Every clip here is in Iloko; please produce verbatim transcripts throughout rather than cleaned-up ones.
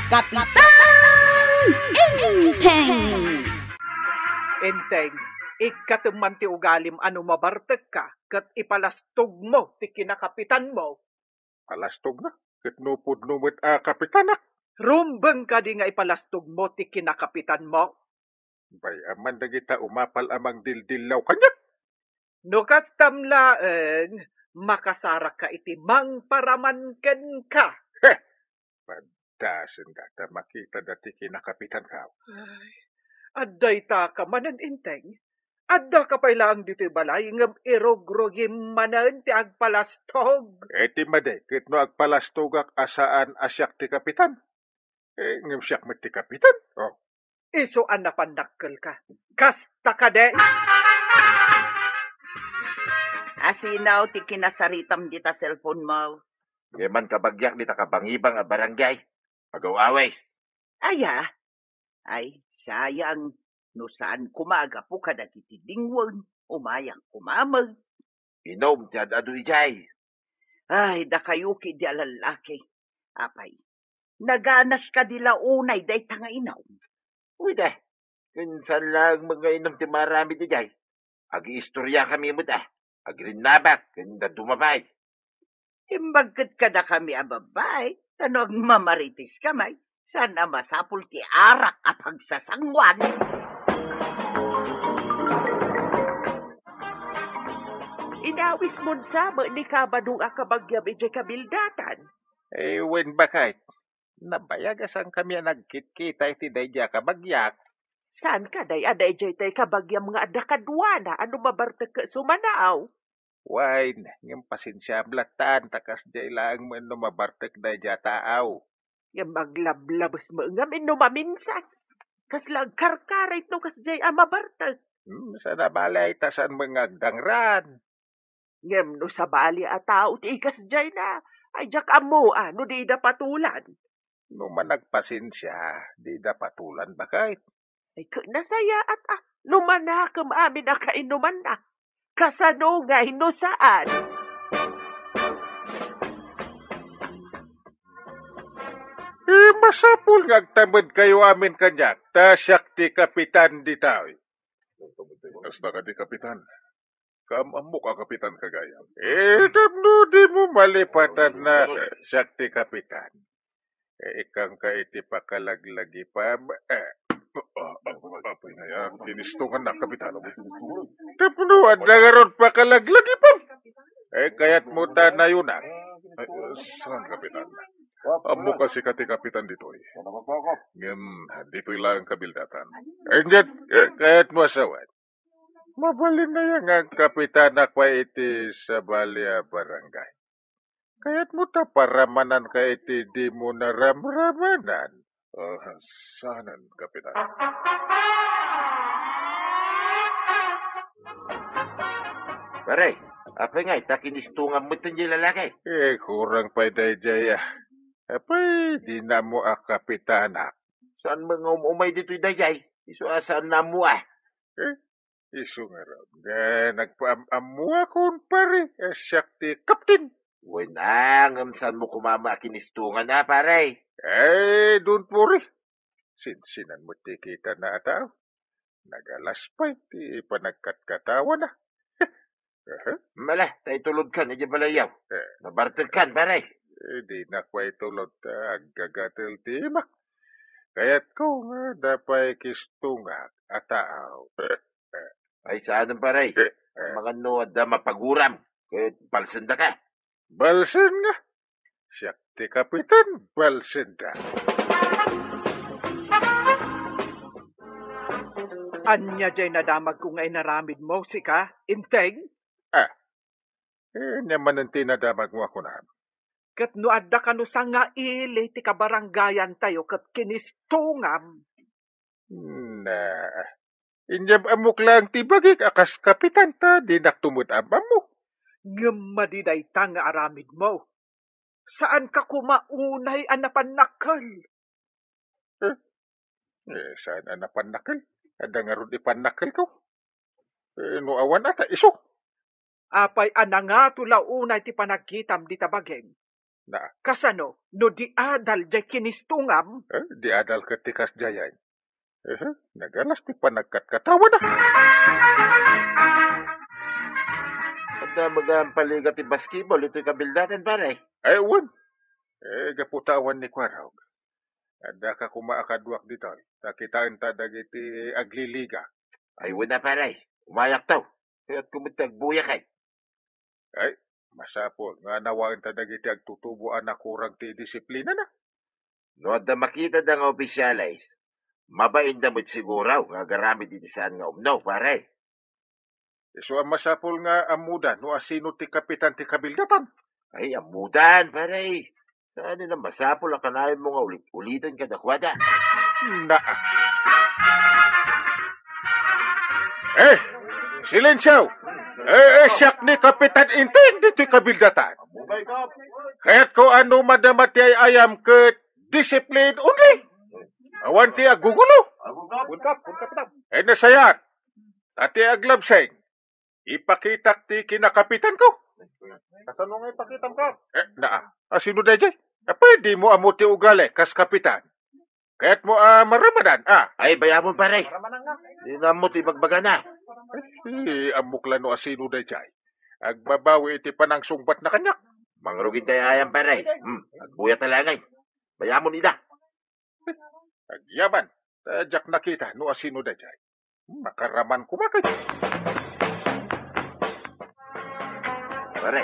Kapitan Enteng! Enteng, ikkatem man ti ugalim a no mabartekka ket ipalastogmo ti kinakapitanmo. Palastogna? Ket no pudno met a kapitanak? Rumbeng kadi nga ipalastogmo ti kinakapitanmo? Bay-am man dagita umapal a mangdildillaw kaniak. No kastam laeng, makasarakka iti mangparaman kenka. Heh! Paddasen data makita dati kinakapitankaw. Ay, adda itaka manen, Enteng. Addaka pay laeng ditoy balay ngem irugrugim manen ti agpalastog. Iti madi, ket no agpalastogak a saan a siak ti kapitan? Eh, ngem siak met ti kapitan. Oh. Isu a napannakkelka. Kasta kadi? Asino ti kinasaritam dita cellphone mo? Ngem man kabagiak dita kabangibang a barangay. Agaw-awis. Aya? Ay, sayang. No saan koma a gapu kadagiti dingwen, umayak koma met. Inum ti ad-adu idiay. Ay, dakayo ketdi a lallaki. Apay, naganas kadi la unay dayta nga inum? Uy, da. Ken saan laeng met nga inum ti maaramid idiay. Agiistoriakami met, a. Agrinnabak ken dadduma pay. Imbag ket kadakami a babbai, ta no agmamarites kamay, saan a masapul ti arak a pagsasanguan. Inawis mon sa met ni Kabadong a kabagiam idiay kabildatan. Eh, wen, baket. Nabayag a saankami a nagkitkita iti daydiay a kabagiak. Saan kadi a daydiay tay kabagiam nga adda kaduana a no mabartek ket sumanaw? Wen, ngem pasensiaem lattan, ta kasdiay laeng met no mabartek daydiay a taaw. Ngem aglablabes met ngamin no maminsan. Kasla agkarkarit no kasdiay a mabartek. Hmm, saan a bale, ta saan met nga agdangran. Ngem no sabali a tao ti ikasdiayna, ay diak ammoan no dida patulan. No managpasensia, dida patulan, baket. Ay, ket nasayaat a, no manakem amin a kainumanna. Kasano ngay no saan? Eh, masapul nga agtamedkayo amin kaniak, ta siak ti kapitan ditoy. Kasta kadi, kapitan. Kaam-ammok a kapitan ka gayam. Eh, tapno dimo malipatan a siak ti kapitan. Eh, ikkanka iti pakalaglagipam. Eh, oh, oh, oh, apay nga ya, kinistongannak, kapitan. Tapno adda ngarud pakalaglagipam. Eh, kayatmo ta nayunak. Ay, eh, saan, kapitan? Ammok a sika ti kapitan ditoy. Ngem, ditoy laeng kabildatan. Ay, ket, eh, kayatmo a sawen. Mabalin aya nga agkapitanak pay iti sabali a barangay. Kayatmo ta paramananka iti dimo naramramanan. Ah, saanen, kapitan. Pare, apay ngay, ta kinistongam met ti lalaki? Eh, kurang pay daydiay, a. Apay, dina ammo a kapitanak? Saan met nga um-umay ditoy daydiay? Isu a saanna ammo, a. Eh, isu ngarud nga nagpaam-ammoakon, pare, a siak ti kapten. Wen, a, ngem saanmo koma a kinistongan, a, pare? Eh, don't worry. Sinsinan met ti kitana a tao. Nagalas pay ti panagkatkatawana. Aha. Mala, ta itulodkan idiay balayyo. Eh. Nabartekkan, pare. Eh, dinak pay itulod ta aggagatel ti imak. Kayatko nga adda pay kistongak a tao. Eh, eh. Ay, saanen, pare? Eh, eh. Amangan no adda mapaguram, ket balsendaka. Balsen nga. Siak ti kapitan, balsenda. Ania diay nadamagko nga inaramidmo, sika, Enteng? Ah, eh, ania manen ti nadamagmo a kunam? Ket no adda kano sangaili ti kabarangayantayo ket kinistongam. Na, inyam-ammok laeng ti bagik a kas kapitan ta dinakto met am-ammo. Ngem madi dayta nga aramidmo. Saanka koma unay a napannakkel. Eh, eh, saan a napannakkel? Adda ngarud ipannakkelko. Eh, no awan a ta isu. Apay a nangato la unay ti panagkitam dita bagim? Na. Kasano no di adal jay kinistungam? Eh, di adal ket ti kasdiay. Eh, nagalas ti panagkatkatawana. Adda met paliga ti basketball itoy kabildatan, pare? Ay, wen. Eh, gapu ta awan ni Kuarog. Adda ka koma a kaduak ditoy. Ta kitaenta dagiti agliliga. Ay, wen a, pare. Umayakto. Kayatko met ti agbuyak, ay. Ay, masapul nga nawaenta dagiti agtutubo a nakurag ti disiplinana. No adda makitada nga opisyales, mabainda met siguro nga agaramid iti saan nga umno, pare. Isu a masapul nga ammoda no asino ti kapitan ti kabildatan. Ay, ammodan, pare. Saan a masapul a kanayonmo nga ulit-uliten kadakuada? Naa. Eh, silensyo! Eh, eh, siak ni Kapitan Inting ditoy kabildatan. Kayatko a no madama ti ay-ayam ket discipline only. Awan ti agugulo. Eh, nasayaat. Ta ti aglabseng, ipakitak ti kinakapitanko. Kasano nga ipakitam, Kap? Eh, naa. Asino daydiay? Eh, pwede mo ammo ti ugali kas kapitan. Kayatmo a maramadan, a? Ay, bayamon, pare. Maramadan nga. Di na ammo ti bagbagana. Eh, ammok la no asino daydiay. Agbabawi iti panangsungbatna kaniak. Mangrugin ti ay-ayam, pare. Hmm, agbuyat a langay. Bayamon ida. Agyaman, ta diak nakita no asino daydiay. Makaraman koma kay. Pare,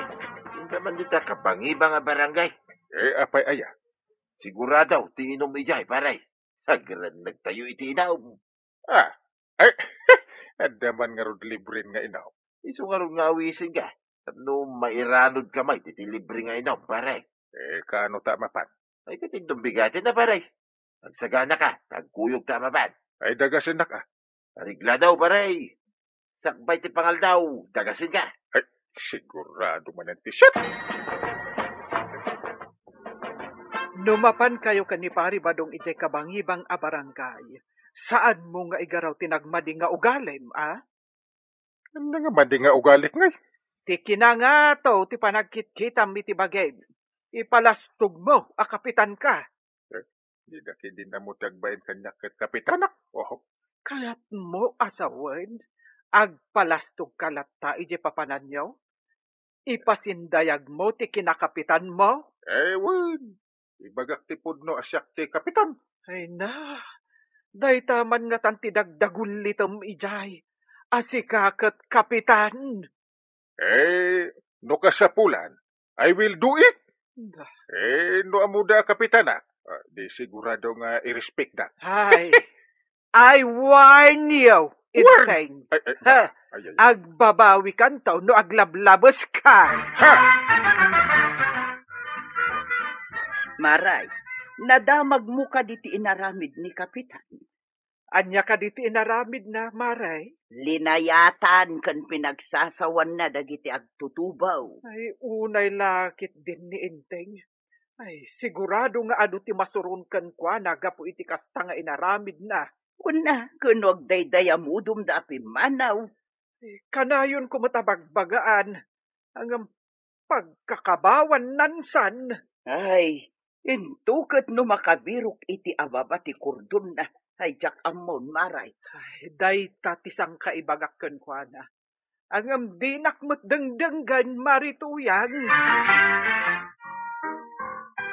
inda man dita kabangibang a barangay. Eh, apay aya? Sigurado, ti inum idiay, pare. Agrennegtayo iti inum. Ah, ay, adda man ngarud libren nga inum. Isu ngarud nga awisenka. Tapno mairanodka met iti libre nga inum, pare. Eh, kaano ta mapan? Ay, ket inton bigaten a, pare. Agsaganaka, ta agkuyogta a mapan. Ay, dagasennak a. Areglado, pare. Sakbay ti pangaldaw, dagasenka. Ay, sigurado manen ti siak. No mapankayo ken ni Pari Badong idiay kabangibang a barangay, saanmo nga igaraw ti nagmadi nga ugalim, a? Ania nga madi nga ugalik ngay? Ti kinangato ti panagkitkitam iti bagim. Ipalastogmo a kapitanka. Eh, dida ketdin ammo ti agbain kaniak ket kapitanak. Oho. Kayatmo a sawen, agpalastogka latta idiay papananyo? Ipasindayagmo ti kinakapitanmo? Eh, wen. Ibagak ti pudno a siak ti kapitan. Ay na, dayta man ngatan ti dagdagullitem idiay, a sika ket kapitan. Eh, no kasapulan, I will do it. Da. Eh, no ammoda a kapitanak, ah, di sigurado nga i-respect da. Ay, I warn you, Warn! Inteng. Ay, ay, Ha? ay, ay, ay. Agbabawikanto no aglablabes ka. Ha? Maray, nadamagmo kadi ti inaramid ni Kapitan? Ania kadi ti inaramidna, Maray? Linayatan ken pinagsasawanna dagiti agtutubo. Ay, unay la ketdin ni Inteng. Ay, sigurado nga adu ti masuron kenkuana gapu iti kasta nga inaramidna. Kuna, ken no agdaydayamudom da a pimmanaw. Eh, kanayonko met a bagbagaan, ngem pagkakabawan nansan. Ay, into ket no makabirok iti ababa ti kordonna, ay diak ammon, Maray. Ay, dayta ti sangkaibagak kenkuana. Ngem dinak met dengdenggen, Mari Tuyang.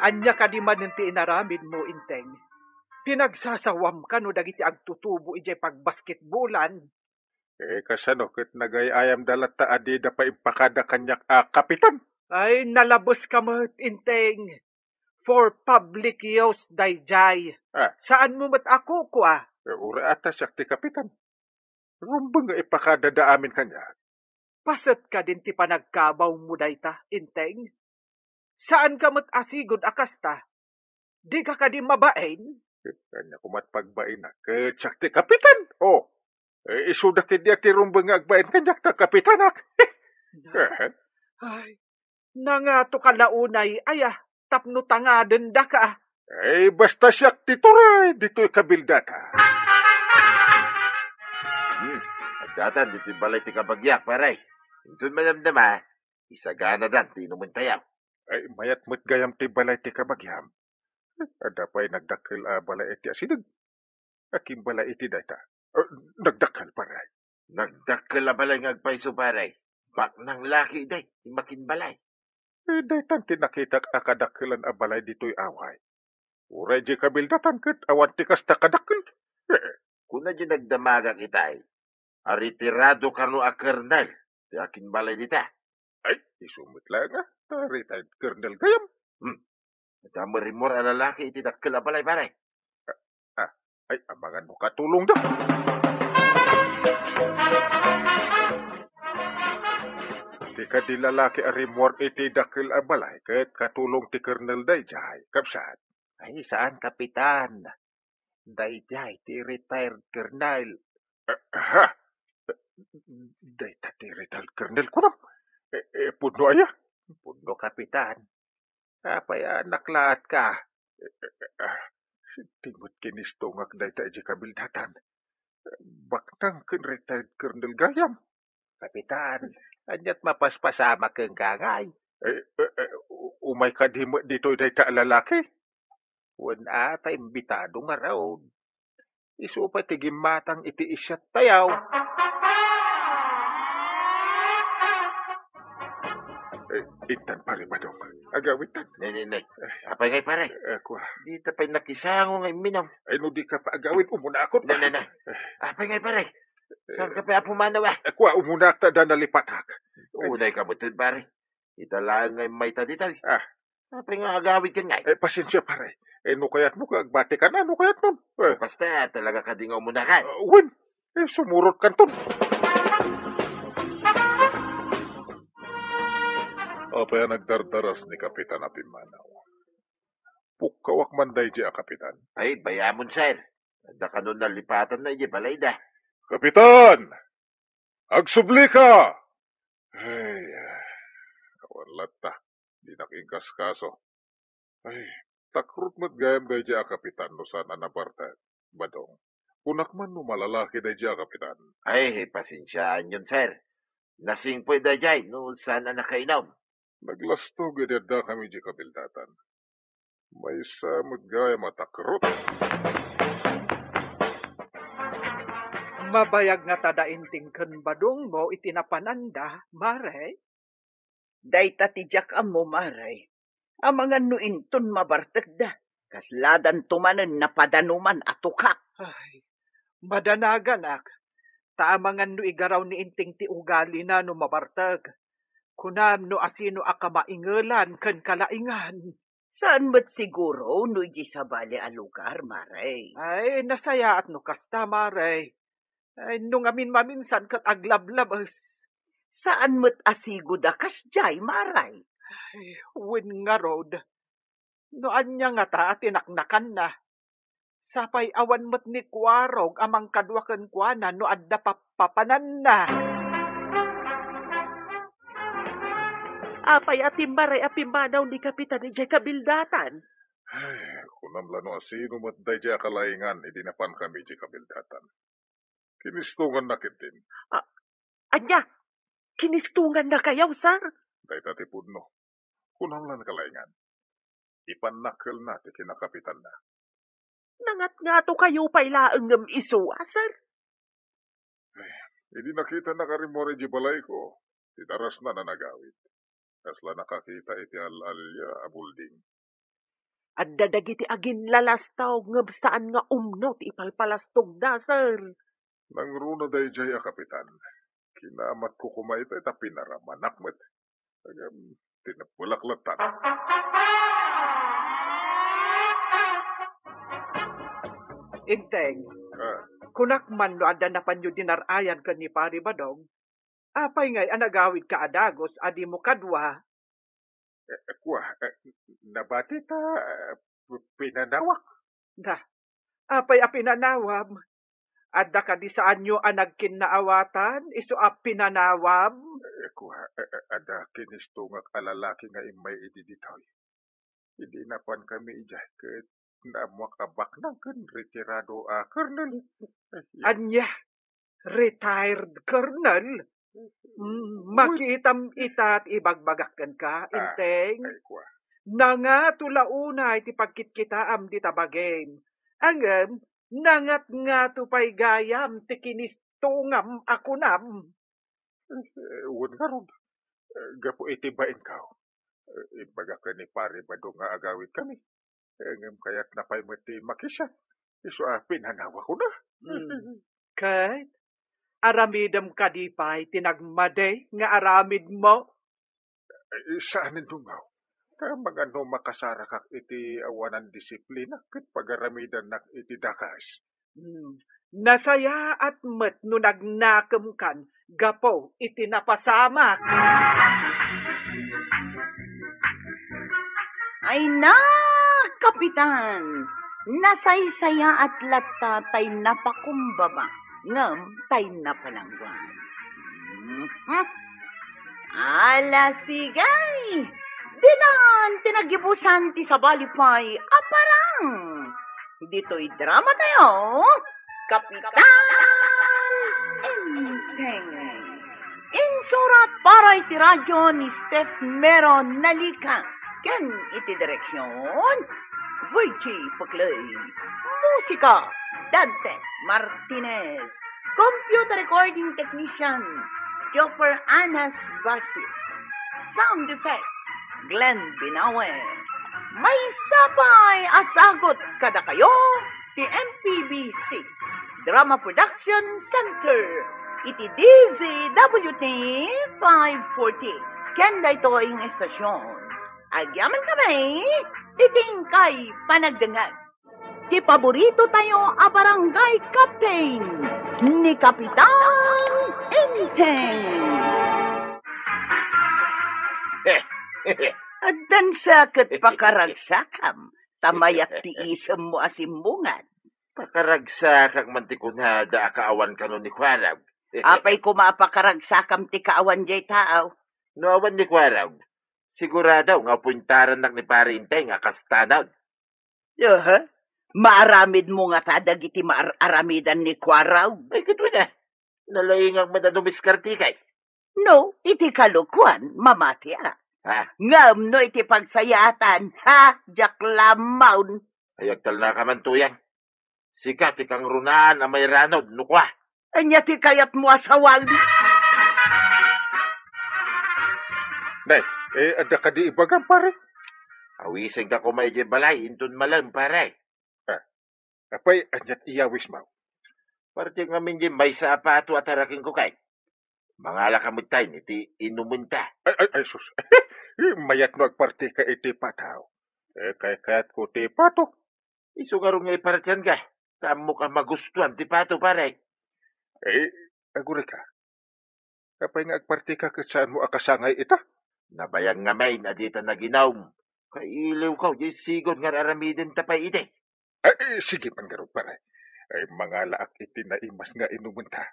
Ania kadi manen ti inaramidmo, Inteng? Pinagsasawam kano dagiti agtutubo idiay pagbasketbolan? Eh, kasano ket nagay-ayamda latta a dida pay impakada kaniak a kapitan? Ay, nalabeska met, Inteng. For public use daydiay. Ah. Saanmo met a kukua? Eh, uray a ta siak ti kapitan. Rumbeng nga ipakadada amin kaniak. Paset kadin ti panagkabawmo dayta, Inteng? Saanka met a sigud a kasta? Dika kadi mabain? Eh, ania koma ti pagbaina ket siak ti kapitan? Oh, eh, isuda ketdi a ti rumbeng nga agbain kaniak ta kapitanak. Na? Eh. Ay, nangatoka la unay, aya, tapno tangadendaka. Ay, basta siak ti turay ditoy kabildata. Hmm, addatan ditoy balay ti kabagiak, pare. Inton madamdama, isaganadan ti inumentayo. Ay, mayat met gayam ti balay ti kabagiam. Adda pay nagdakkel a balay iti asideg. Akin balay iti dayta. Eh, nagdakkel, pare. Nagdakkel a balay nga agpayso, pare. Baknang laki, day, ti makin balay. Eh, daytan ti nakitak a kadakkelan a balay ditoy away. Uray di kabildatan ket awan ti kasta kadakkel. Eh, kuna di nagdamagak itay, a retirado kano a kernel ti akin balay dita. Ay, isu met laeng a, ta retired kernel gayam. Hmm. Adda met rimmuar a lalaki iti dakkel a balay, pare. Ah, ay, amangan no katulongda. Ti kadi lalaki a rimmuar iti dakkel a balay ket katulong ti kernel daydiay, kabsat. Ay, saan, Kapitan. Daydiay ti retired kernel. Ah, ha? Dayta ti retired kernel, kunam? Eh, eh, pudno aya? Pudno, Kapitan. Apay a naklaatka? Eh, eh, ah, di met kinistungak dayta idiay kabildatan. Baknang ken retired kernel gayam. Kapitan, ania't mapaspasamak kenka ngay? Eh, eh, eh, u-, umay kadi met ditoy dayta a lalaki? Wen a, ta imbitado ngarud. Isu pay ti gimmatang iti isyat tayaw. Eh, intan, pare Badong. Agawidtan. Ne, ne, ne. Apay ngay, pare? Eh, kua. Dita pay nakisango nga imminum. Ay, no dika pa agawid, umunaakon. Ne, ne, ne. Apay ngay, pare? Saan ka pay a pumanaw, ah? Eh, kua, umunaak ta adda nalipatak. Unay ka metten, pare. Ita laeng nga immayta ditoy. Ah. Apay nga agawidkan ngay? Eh, pasensia, pare. Eh, no kayatmo nga agbatikan, no kayatmo? Eh. Basta, talaga kadi nga umunakan? Ah, wen. Eh, sumurotkanton. Apay a nagdardaras ni Kapitan a pimmanaw? Pukkawak man daydiay a kapitan. Ay, bayamon, sir. Adda kano nalipatanna idiay balayda. Kapitan! Agsublika! Ay, awan latta. Dinak inkaskaso. Ay, takrot met gayam daydiay a kapitan no saan a nabartek, Badong. Kunak man no malalaki daydiay a kapitan. Ay, pasensiaanyon, sir. Nasingpet daydiay no saan a nakainum. Naglastog idi addakami idiay kabildatan. Maysa met gayam a takrot. Mabayag ngata da Inting ken Badong mo iti napananda, Mare? Dayta ti diak ammo, Mare. Amangan no inton mabartekda, kasladanto manen napadanuman a tukak. Ay, madanaganak, ta amangan no igaraw ni Inting ti ugalina no mabartek. Kunam no asino a kamaingelan ken kalaingan. Saan met siguro no idiay sabali a lugar, Mare. Ay, nasayaat no kasta, Mare. Ay, no ngamin maminsan ket aglablabes. Saan met a sigoda kasdiay, Mare. Ay, wen ngarud. No ania ngata a tinaknakanna? Sapay awan met ni Kuarog a mangkadua kenkuana no adda pappapananna. Apay a timmare a pimmanaw ni Kapitan idiay kabildatan? Ay, kunam la no asino met daydiay a kalaingan idi napankami idiay kabildatan. Kinistonganna ketdin. A-, ania? Kinistongannakayo, sir? Dayta ti pudno. Kunam la a kalaingan. Ipannakkelna ti kinakapitanna. Nangatngatokayo pay laeng ngem isu a, sir? Ay, idi nakitannak a rimmuar idiay balayko, ti darasna a nagawid. Kasla nakakita iti al-alia a building. Adda dagiti aginlalastog ngem saan nga umno ti ipalpalastogda, sir. Nangruna daydiay a kapitan. Kinamatko koma ita ta pinaramanak met. Ngem, tineppelak latta. Inteng, ah, kunak man no adda napanyo dinar-ayan ken ni Pari Badong, apay ngay a nagawidka a dagus a dimo kadua? Eh, kua, eh, nabati ta, eh, pinanawak. Da, apay a pinanawam? Adda kadi saanyo a nagkinnaawatan isu a pinanawam? Eh, kua, eh, eh, adda kinistongak a lalaki nga immay idi ditoy. Idi napankami idiay ket naammoak a baknang ken retirado a kernel. Ania? Retired kernel? Mm, makitam ita ti ibagbagak kenka, Inteng. Ay, kua. Nangato la unay ti pagkitkitaam dita bagim. Ngem, nangatngato pay gayam ti kinistungam a kunam. Eh, wen ngarud, eh, gapu iti bainkaw. Eh, imbagak ken ni Pare Badong nga agawidkami. Eh, ngem kayatna pay met ti makisiat. Isu a pinanawakona. Hmm. Ket, aramidem kadi pay ti nagmadi nga aramidmo? Eh, saanen dungaw. Ta mangano makasarakak iti awanan disiplina ket pagaramidannak iti dakes. Hmm. Nasayaat met no nagnakemkan gapu iti napasamak. Ay na, Kapitan! Nasaysayaat latta tay napakumbaba, ngem tay napalangwan. Mhm. Ala, sige! Dinan ti nagibusan ti sabali pay a parang. Ditoy drama tayo, Kapitan Enteng. Insurat para iti radyo ni Steph Mero Nalica ken iti direksyon, Virgie Puclay. Musika, Dante Martinez. Computer recording technician, Joffer Anas Basit. Sound effects, Glenn Binawe. Maysa pay a sagut kadakayo ti M P B C Drama Production Center iti D Z W T five forty. Ken daytoy nga estasyon, agyaman kami ti tingkay panagdengngeg. Ti paborito tayo a barangay captain, ni Kapitan Enteng. Addan sa ket pakaragsakam, ta mayat ti isemmo a simbungad. Pakaragsakak man ti kunada a kaawan kano ni Kuarag. Apay koma a pakaragsakam ti kaawan jay taaw? No awan ni Kuarag, sigurado nga apuentarannak ni Pare Enteng a kas tanod. Aha. Maaramidmo ngata dagiti maar-aramidan ni Kuarag? Ay, ket wen a. Nalaingak met a dumiskartekay. No, iti kalokuan, mamati a. Ha? Ngem no iti pagsayaatan, ha, diak la maun. Ay, agtalnaka man, Tuyang. Sika ti kangrunaan a mairanod, no kua. Ania ti kayatmo a sawag? Nay, eh, adda kadi ibagam, pare? Awisenka koma idiay balay, inton malem, pare. Ah, apay, ania ti iyawismo? Parte ngamin diay maysa a pato a tarakenko kay. Mangalaka met tayen iti inumenta. Ay, ay, ay, sus. Mayat no agparteka iti pato. Eh, kay kayatko ti pato. Isu ngarud nga ipartianka, ta ammok a magustuam ti pato, pare. Eh, agurayka. Apay nga agparteka ket saanmo a kasangay ita? Nabayag ngamin a dita naginum. Kailiwko, diay sigud nga ar-aramidenta pay idi. Ay, eh, sige man ngarud, pare. Ay, mangalaak iti naimas nga inumenta.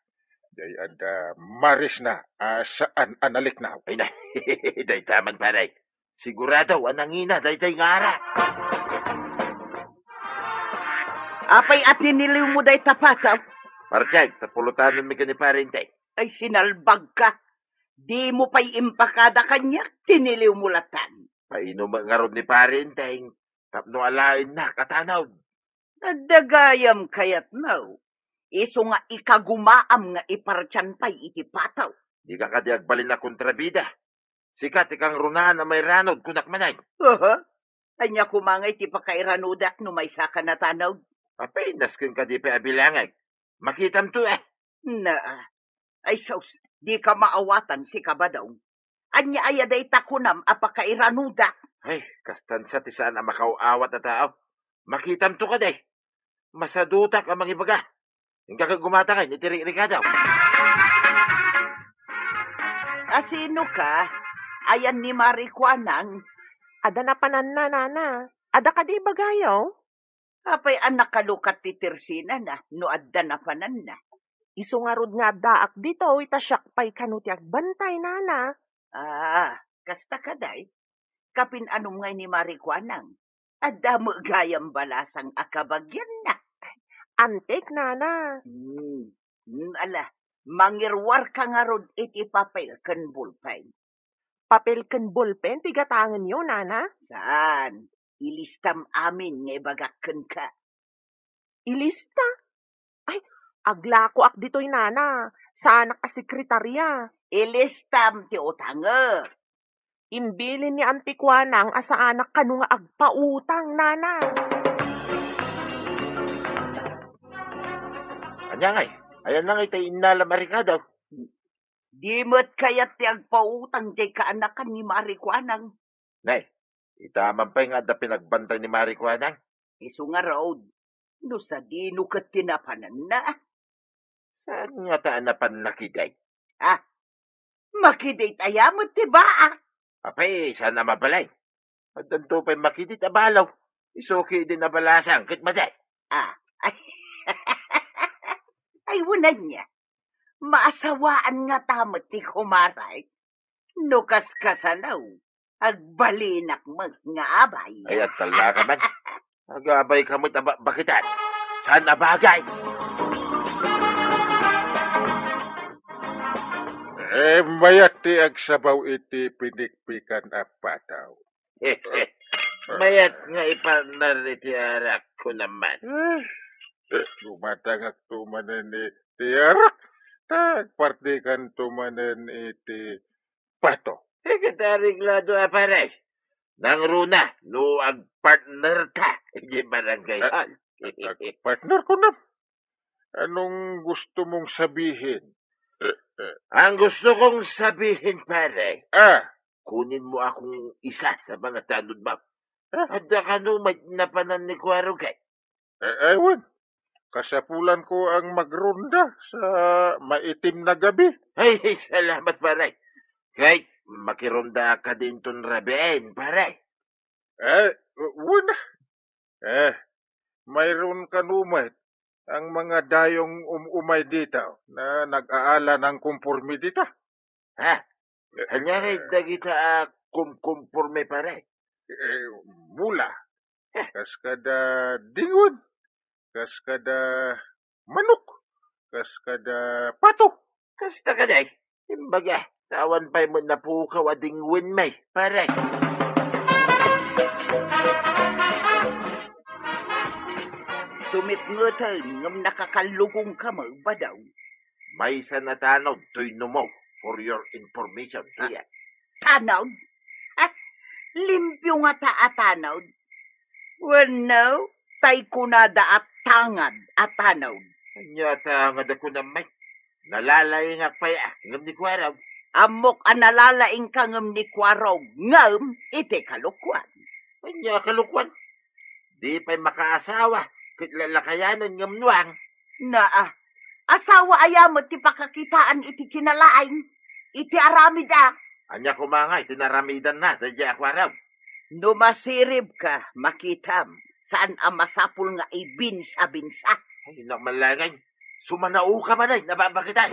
Diay adda marisna a saan a naliknaw. Ay na, dayta man, pare. Sigurado a nangina daytoy nga ara. Apay a tiniliwmo dayta pato? Partiay, ta pulotanenmi ken ni Pare Enteng. Ay, sinalbagka. Dimo pay impakada kaniak, tiniliwmo latan. Painumek ngarud ni Pare Enteng tapno alaennak a tanod. Adda gayam kayatmo. Isu nga ikagumaam nga ipartian pay iti pato. Dika kadi agbalin a kontrabida. Sika ti kangrunaan a mairanod, kunak manen. Aha. Ania koma ngay ti pakairanodak no maysaka natanod? Apay, nasken kadi pay a bilangek. Makitamto, eh. Naa. Ay, sus, dika maawatan, sika Badong. Ania aya dayta kunam a pakairanodak? Ay, kastan sa ti saan a makaaw-awat a tao. Makitamto kadi. Masadutak a mangibaga. Inka ket gumata ngay iti rikrikadaw. Asino ka? Ayan ni Mari Kuanang. Adda napananna, nana. Adda kadi ibagayo? Apay a nakalukat ti tersinana no adda napananna? Isu ngarud nga addaak ditoy ta siak pay kano ti agbantay, nana. Ah, kasta kadi? Kapin-anom ngay ni Mari Kuanang? Adda met gayam balasang a kabagianna. Antik, nana. Hmm. Hmm, ala, Mangiruarka ngarud iti papel ken bulpen. Papel ken bulpen ti gatangenyo, nana? Saan. Ilistam amin nga ibagak kenka. Ilista? Ay, aglakoak ditoy, nana. Saanak a sekretarya. Ilistam ti utangek. Imbilin ni Anti Kuanang a saanak kano nga agpautang, nana. Ania ngay? Ayanna ngay ti innalam a rekado? Di met kayat ti agpautang diay kaanakan ni Mari Kuanang. Nay, ita man pay nga adda pinagbantay ni Mari Kuanang? Isu ngarud, no sadino ket ti napananna? Saan ngata a napanna kiday? Ah, makidit aya met ti baak? Apay, saan a mabalin? Addanto pay makidit a balo. Isu ketdin a balasang ket madi. Ah, ay, ay, wen ania. Maasawaan ngata met ti kumaray. No kaskasano, agbalinak met nga abay. Ay, agtallaka man. Agabay ka met a ba-, bakitan. Saan a bagay? Eh, mayat ti agsabaw iti pinikpikan a pataw. Mayat nga ipartner iti arak ko naman. Eh, gumatangak to manen iti arak. Ta agpartikan to manen iti pato. Eh, ket areglado a, pare. Nangruna no agpartner ta iti barangay hall. Agpartner ko na. Anong gusto mong sabihin? Ang gusto kong sabihin, pare, Ah, kunin mo akong isa sa mga tanod mo. Ah. Adda kano may napanan ni Kuarog, eh? Eh, ewan. Kasapulan ko ang magronda sa maitim na gabi. Ay, salamat, pare. Kahit makironda ka din ton rabiin, pare. Eh, wen. Eh, mayroon kano met ang mga dayong um-umay dita na nag-aala ng kumporme dita. Ha? Ania ngay dagita a kumkumporme, pare? Eh, mula. Kas kada dingwen. Kas kada manok. Kas kada pato. Kasta kadi. Imbaga, ta awan pay met napukaw a dingwen, may, pare. Sumipngeten ngem nakakallugongka met, Badong. Maysa a tanod toy numo, for your information, Ah. Kuya. Tanod? Ah, limpio ngata a tanod. Wenno, tay kunada a tangad a tanod. Ania a tangad a kunam, may? Nalalaingak pay a ngem ni Kuarog. Ammok a nalalaingka ngem ni Kuarog, ngem iti kalokuan. Ania a kalokuan? Di pay makaasawa, ket lalakayanen ngem nuang. Naa, asawa aya met ti pakakitaan iti kinalaing, iti aramid a? Ania koma ngay ti naramidanna daydiay a Kuarog? No masiribka, makitam, saan a masapul nga ibinsa-binsa. Ay, naku, malangay. Sumanaoka manen, nababakitan.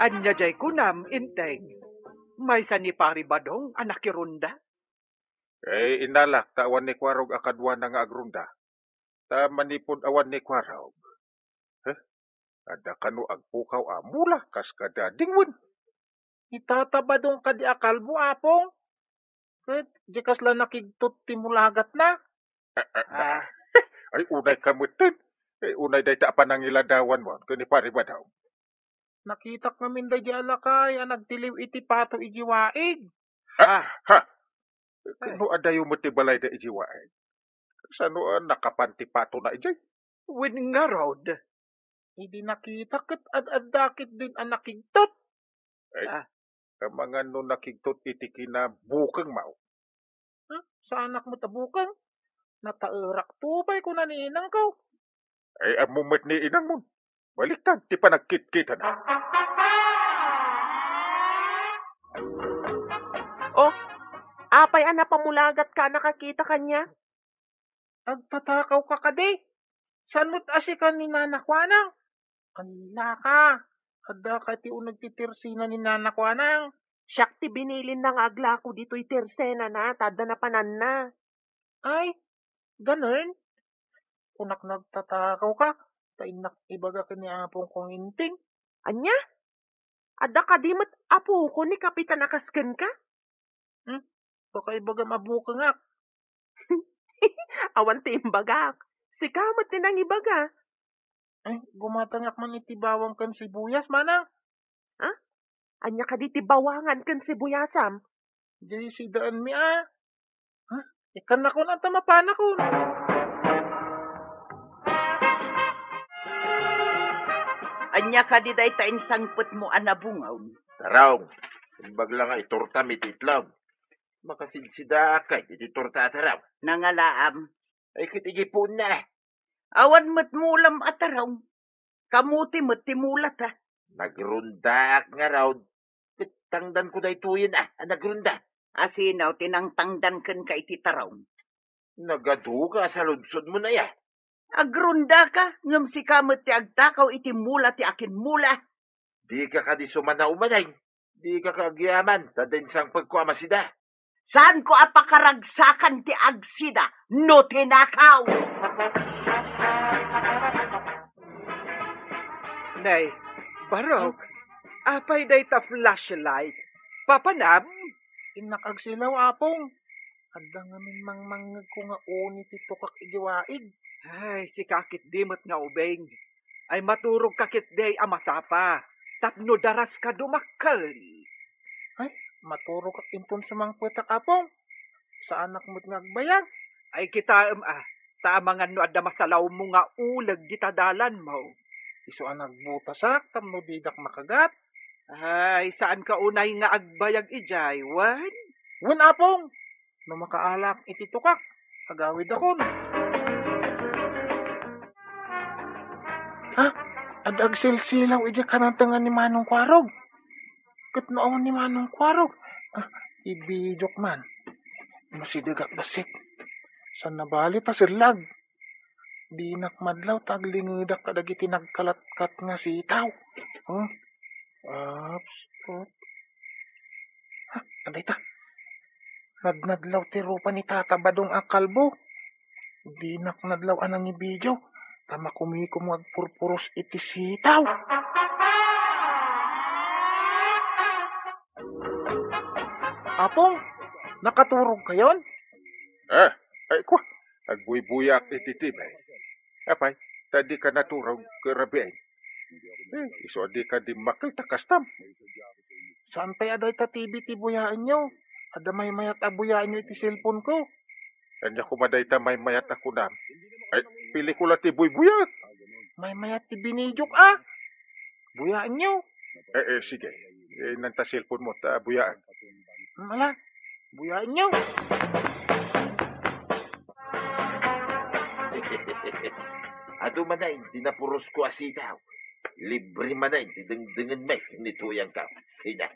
Ania jay kunam, Enteng? Maysa ni Pari Badong a nakironda? Eh, inalak ta awan ni Kuarog a kaduana nga agronda. Ta manipud awan ni Kuarog. Heh? Adda kano agpukaw a mula kas kada dingwen. Ni Tata Badong kadi a kalbo, Apong? Ket di kasla nakigtot ti mulagatna? Ah, ah, ah. Ay, unay ka metten. Eh, unay dayta a panangiladawanmo ken ni Pari Badong. Nakitak ngamin daydi a lakay a nagtiliw iti pato idiay waig. Ha? Ah. Ha? Kano adayo met ti balayda idiay waig? Kasano a nakapan ti patona idiay? Wen ngarud. Idi nakita ket ad-adda ketdin a nakigtot. Ay, Ah. Amangan no nakigtot iti kinabukengmo. Hmm? Saanak met a bukeng? Nataerak to pay kuna ni inangko. Ay, ammo met ni inangmon. Baliktad ti panagkitkitana. Oh, apay a napamulagat ka a nakakita kaniak? Agtatakawka kadi? Saan met a sika ni Nana Kuanang? Ala ka, adda ka ti uneg ti tersena ni Nana Kuanang. Siak ti binilinna nga aglako ditoy tersenana, ta adda napananna. Ay, ganun? Kunak nagtatakaw ka, ta innak ibaga ken ni Apong kong Inting. Ania? Adda kadi met apoko ni Kapitan a kas kenka? Hmm? Baka ibagam a bukengak. Awan ti imbagak. Sika met ti nangibaga. Ay, gumatangak man iti bawang ken sibuyas, manang. Ha? Ania kadi ti bawangan ken sibuyasam? Diay sidaenmi a. Ha? Ikkannakon ata mapanakon. Ania kadi dayta insangpetmo a nabungaw? Tarong, imbag la nga iturtam iti itlog. Makasidsidaak kay iti turta a tarong. Nangalaam. Ay, ket igipuonna. Awan met mulam a tarong. Kamote met ti mulata. Nagrondaak ngarud. Ket tangdanko daytoyen a, a nagronda. Asino ti nangtangdan kenka iti tarong? Nagaduga a saludsodmon aya. Agrondaka, ngem sika met ti agtakaw iti mula ti akinmula. Dika kadi sumanaw manen. Dika ka agyaman, ta diay insangpetko a masida. Saanko a pakaragsakan ti agsida no tinakaw? Nay, Barok, apay dayta flashlight? Papanam? Innak agsilaw, Apong. Adda ngamin mangmangngegko nga uni ti tukak idiay waig. Ay, sika ketdi met nga ubing. Ay, maturogka ketdi a masapa tapno daraska dumakkel. Ay, maturogak inton sumangpetak, Apong. Saanak met nga agbayag. Ay, kitaem a, ta amangan no adda masalawmo nga uleg dita dalanmo. Isu a nagbutasak tapno didak makagat. Ay, saanka unay nga agbayag idiay, wen? Wen, Apong. No makaalak iti tukak, agawidakon. Ha? Adda agsilsilaw idiay kanantengan ni Manong Kuarog. Ket no awan ni Manong Kuarog, ah, ibidiok man. Masidegak bassit. Saan nabali ta sellag. Dinak madlaw ta aglingedak kadagiti nagkalatkat nga sitaw. Huh? Ups, ups. Ha, adda ita. Nadnadlaw ti rupa ni Tata Badong a kalbo. Dinak nadlaw a nangibidio, ta makumikom nga agpurpuros iti sitaw. Apong, nakaturogkayon? Ah, ay, kwa, agbuybuyaak iti T V. Apay, ta dika naturog, karabiin. Eh, isu a dika dimmakkel ta kastam. Saan pay a dayta T V ti buyaenyo? Adda maymayat a buyaenyo iti cellphone ko. Ania koma dayta maymayat a kunam? Ay, pelikula ti buybuyaek. Maymayat ti binidiok a. Buyaenyo. Eh, eh, sige. Eh, inanta cellphone mo, ta buyaen. Hmm, ala, buyaenyo. Adu manen ti napurosko a sitaw. Libre manen ti dengdengenmi ni Tuyang Kap. Ina.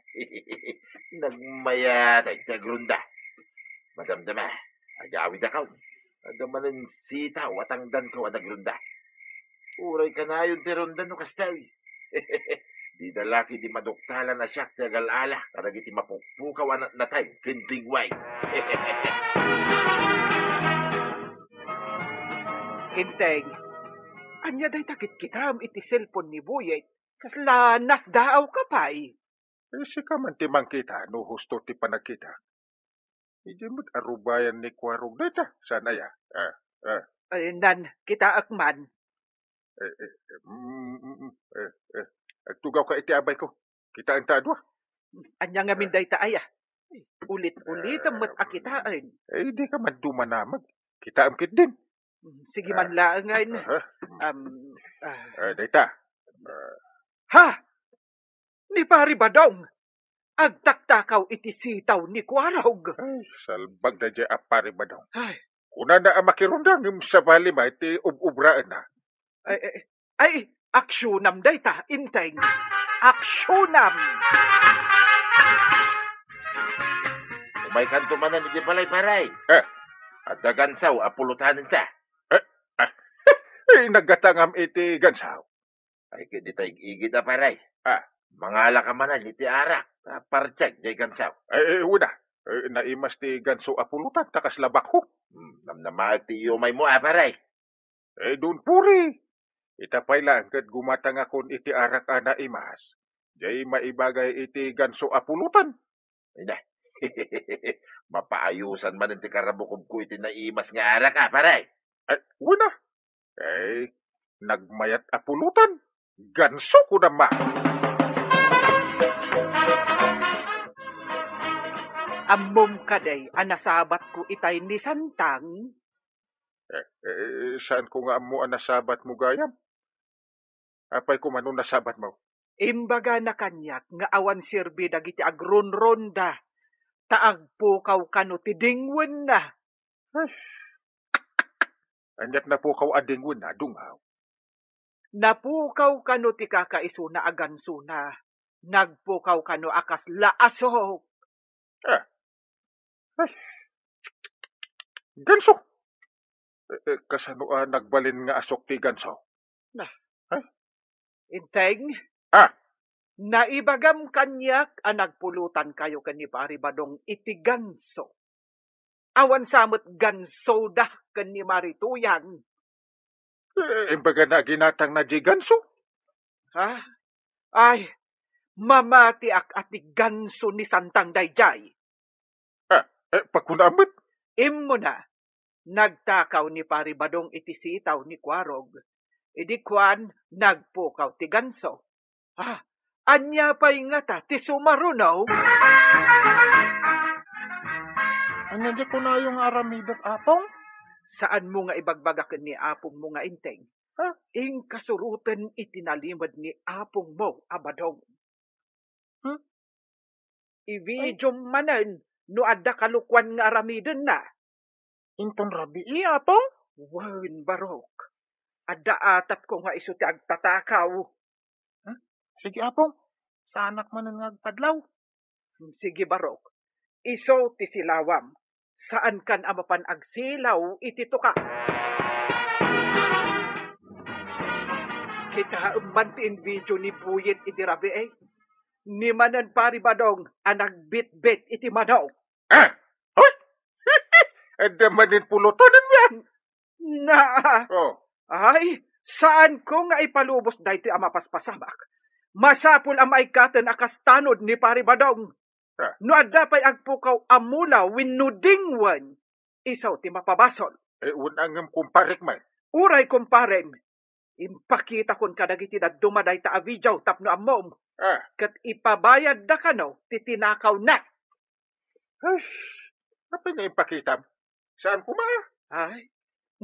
Nagmayat ti agrunda. Madamdama, agawidakon. Adda manen sitaw a tangdanko a nagrunda. Uray kanayon ti runda no kasta. Dida la ketdi maduktalan a siak ti agal-ala kadagiti mapukpukaw a natnateng ken dingway. Inteng, ania dayta kitkitaem iti cellphone ni Buyet? Kasla nasdaawka pay? Eh, sika man ti mangkita no husto ti panagkita. Idiay met a rubayan ni Kuarog dayta, saan aya? Ah, ah. Ay, nan, kitaek man. Eh, eh, mm, mm, mm, eh, eh. Agtugawka iti abayko. Kitaenta a dua. Ania ngamin dayta aya? Ulit-ulitem met a kitaen. Eh, dika man dumanamag. Kitaem ketdin. Sige man laengen. Aha. Um, ah. Eh, dayta. Ah. Ha! Ni Pari Badong, agtaktakaw iti sitaw ni Kuarog. Ay, salbag daydiay a Pari Badong. Ay. Kunana a makirunda ngem sabali met ti ub-ubraenna. Ay, ay, ay, aksyonam dayta, Inteng. Aksyonam! Umaykanto manen iti balay, pare. Eh. Adda gansaw a pulutanenta. Eh, ah. Eh, naggatangam iti gansaw. Ay, ket dita ig-igid a, pare. Ah. Mangalaka manen iti arak, ta partiek diay gansaw. Ay, ay, wen a. Eh, naimas ti ganso a pulutan, ta kasla bakho. Hmm, namnamaek ti iyumaymo a, pare. Eh, don't worry. Ita pay laeng ket gumatangakon iti arak a naimas. Diay maibagay iti ganso a pulutan. Ina. Mapaayusan manen ti karabukobko iti naimas nga arak, a, pare. Ay, wen a. Eh, nagmayat a pulutan. Ganso, kunam man. Ammom kadi a nasabatko itay ni Santang? Eh, eh, saanko nga ammo a nasabatmo gayam? Apay koma no nasabatmo? Imbagana kaniak nga awan serbi dagiti agrunronda, ta agpukaw kano ti dingwenna. Ay. Aniat napukaw a dingwenna, dungaw? Napukaw kano ti kakaisuna a gansona, nagpukaw kano a kasla asok. Ah. Ay. Ganso. Eh, eh, kasano a nagbalin nga asok ti ganso? Na. Ay. Inteng? Ah. Naibagam kaniak a nagpulutankayo ken ni Pari Badong iti ganso. Awan sa met gansoda ken ni Mari Tuyang. Eh, imbagana a ginatangna diay ganso? Ha? Ay, mamatiak a ti ganso ni Santang daydiay. Ah, eh, pakuna met? Immuna, nagtakaw ni Pari Badong iti sitaw ni Kuarog. Idi kuan, nagpukaw ti ganso. Ah, ania pay ngata ti sumaruno? Ania diay kunayo nga aramidek, Apong? Saanmo nga ibagbaga ken ni apongmo nga Inteng? Ha? Inkasuroten iti nalimed ni apongmo a Badong. Hmm? Ibidiom manen no adda kalokuan nga aramidenna. Inton rabii, Apong? Wen, Barok. Adda atapko nga isu ti agtatakaw. Hmm? Sige, Apong. Saanak manen nga agpadlaw. Sige, Barok. Isu ti silawam. Saankan a mapan agsilaw iti tuka. Kitaem man ti inbidio ni Buyet idi rabii. Ni manen Pari Badong a nagbitbit iti manok. Ah! Hoy! Adda manen pulutanenyo. Na. Oh. Ay, saanko nga ipalubos daytoy a mapaspasamak. Masapul a maikkaten a kas tanod ni Pari Badong. Ah. No adda pay agpukaw a mula wenno dingwen, isu ti mapabasol. Eh, wen a ngem kumparek man. Uray kumparem, impakitakon kadagiti dadduma dayta a video tapno ammom. Ah. Ket ipabayadda kano ti tinakawna. Ay, apay nga impakitam? Saan koma? Ay,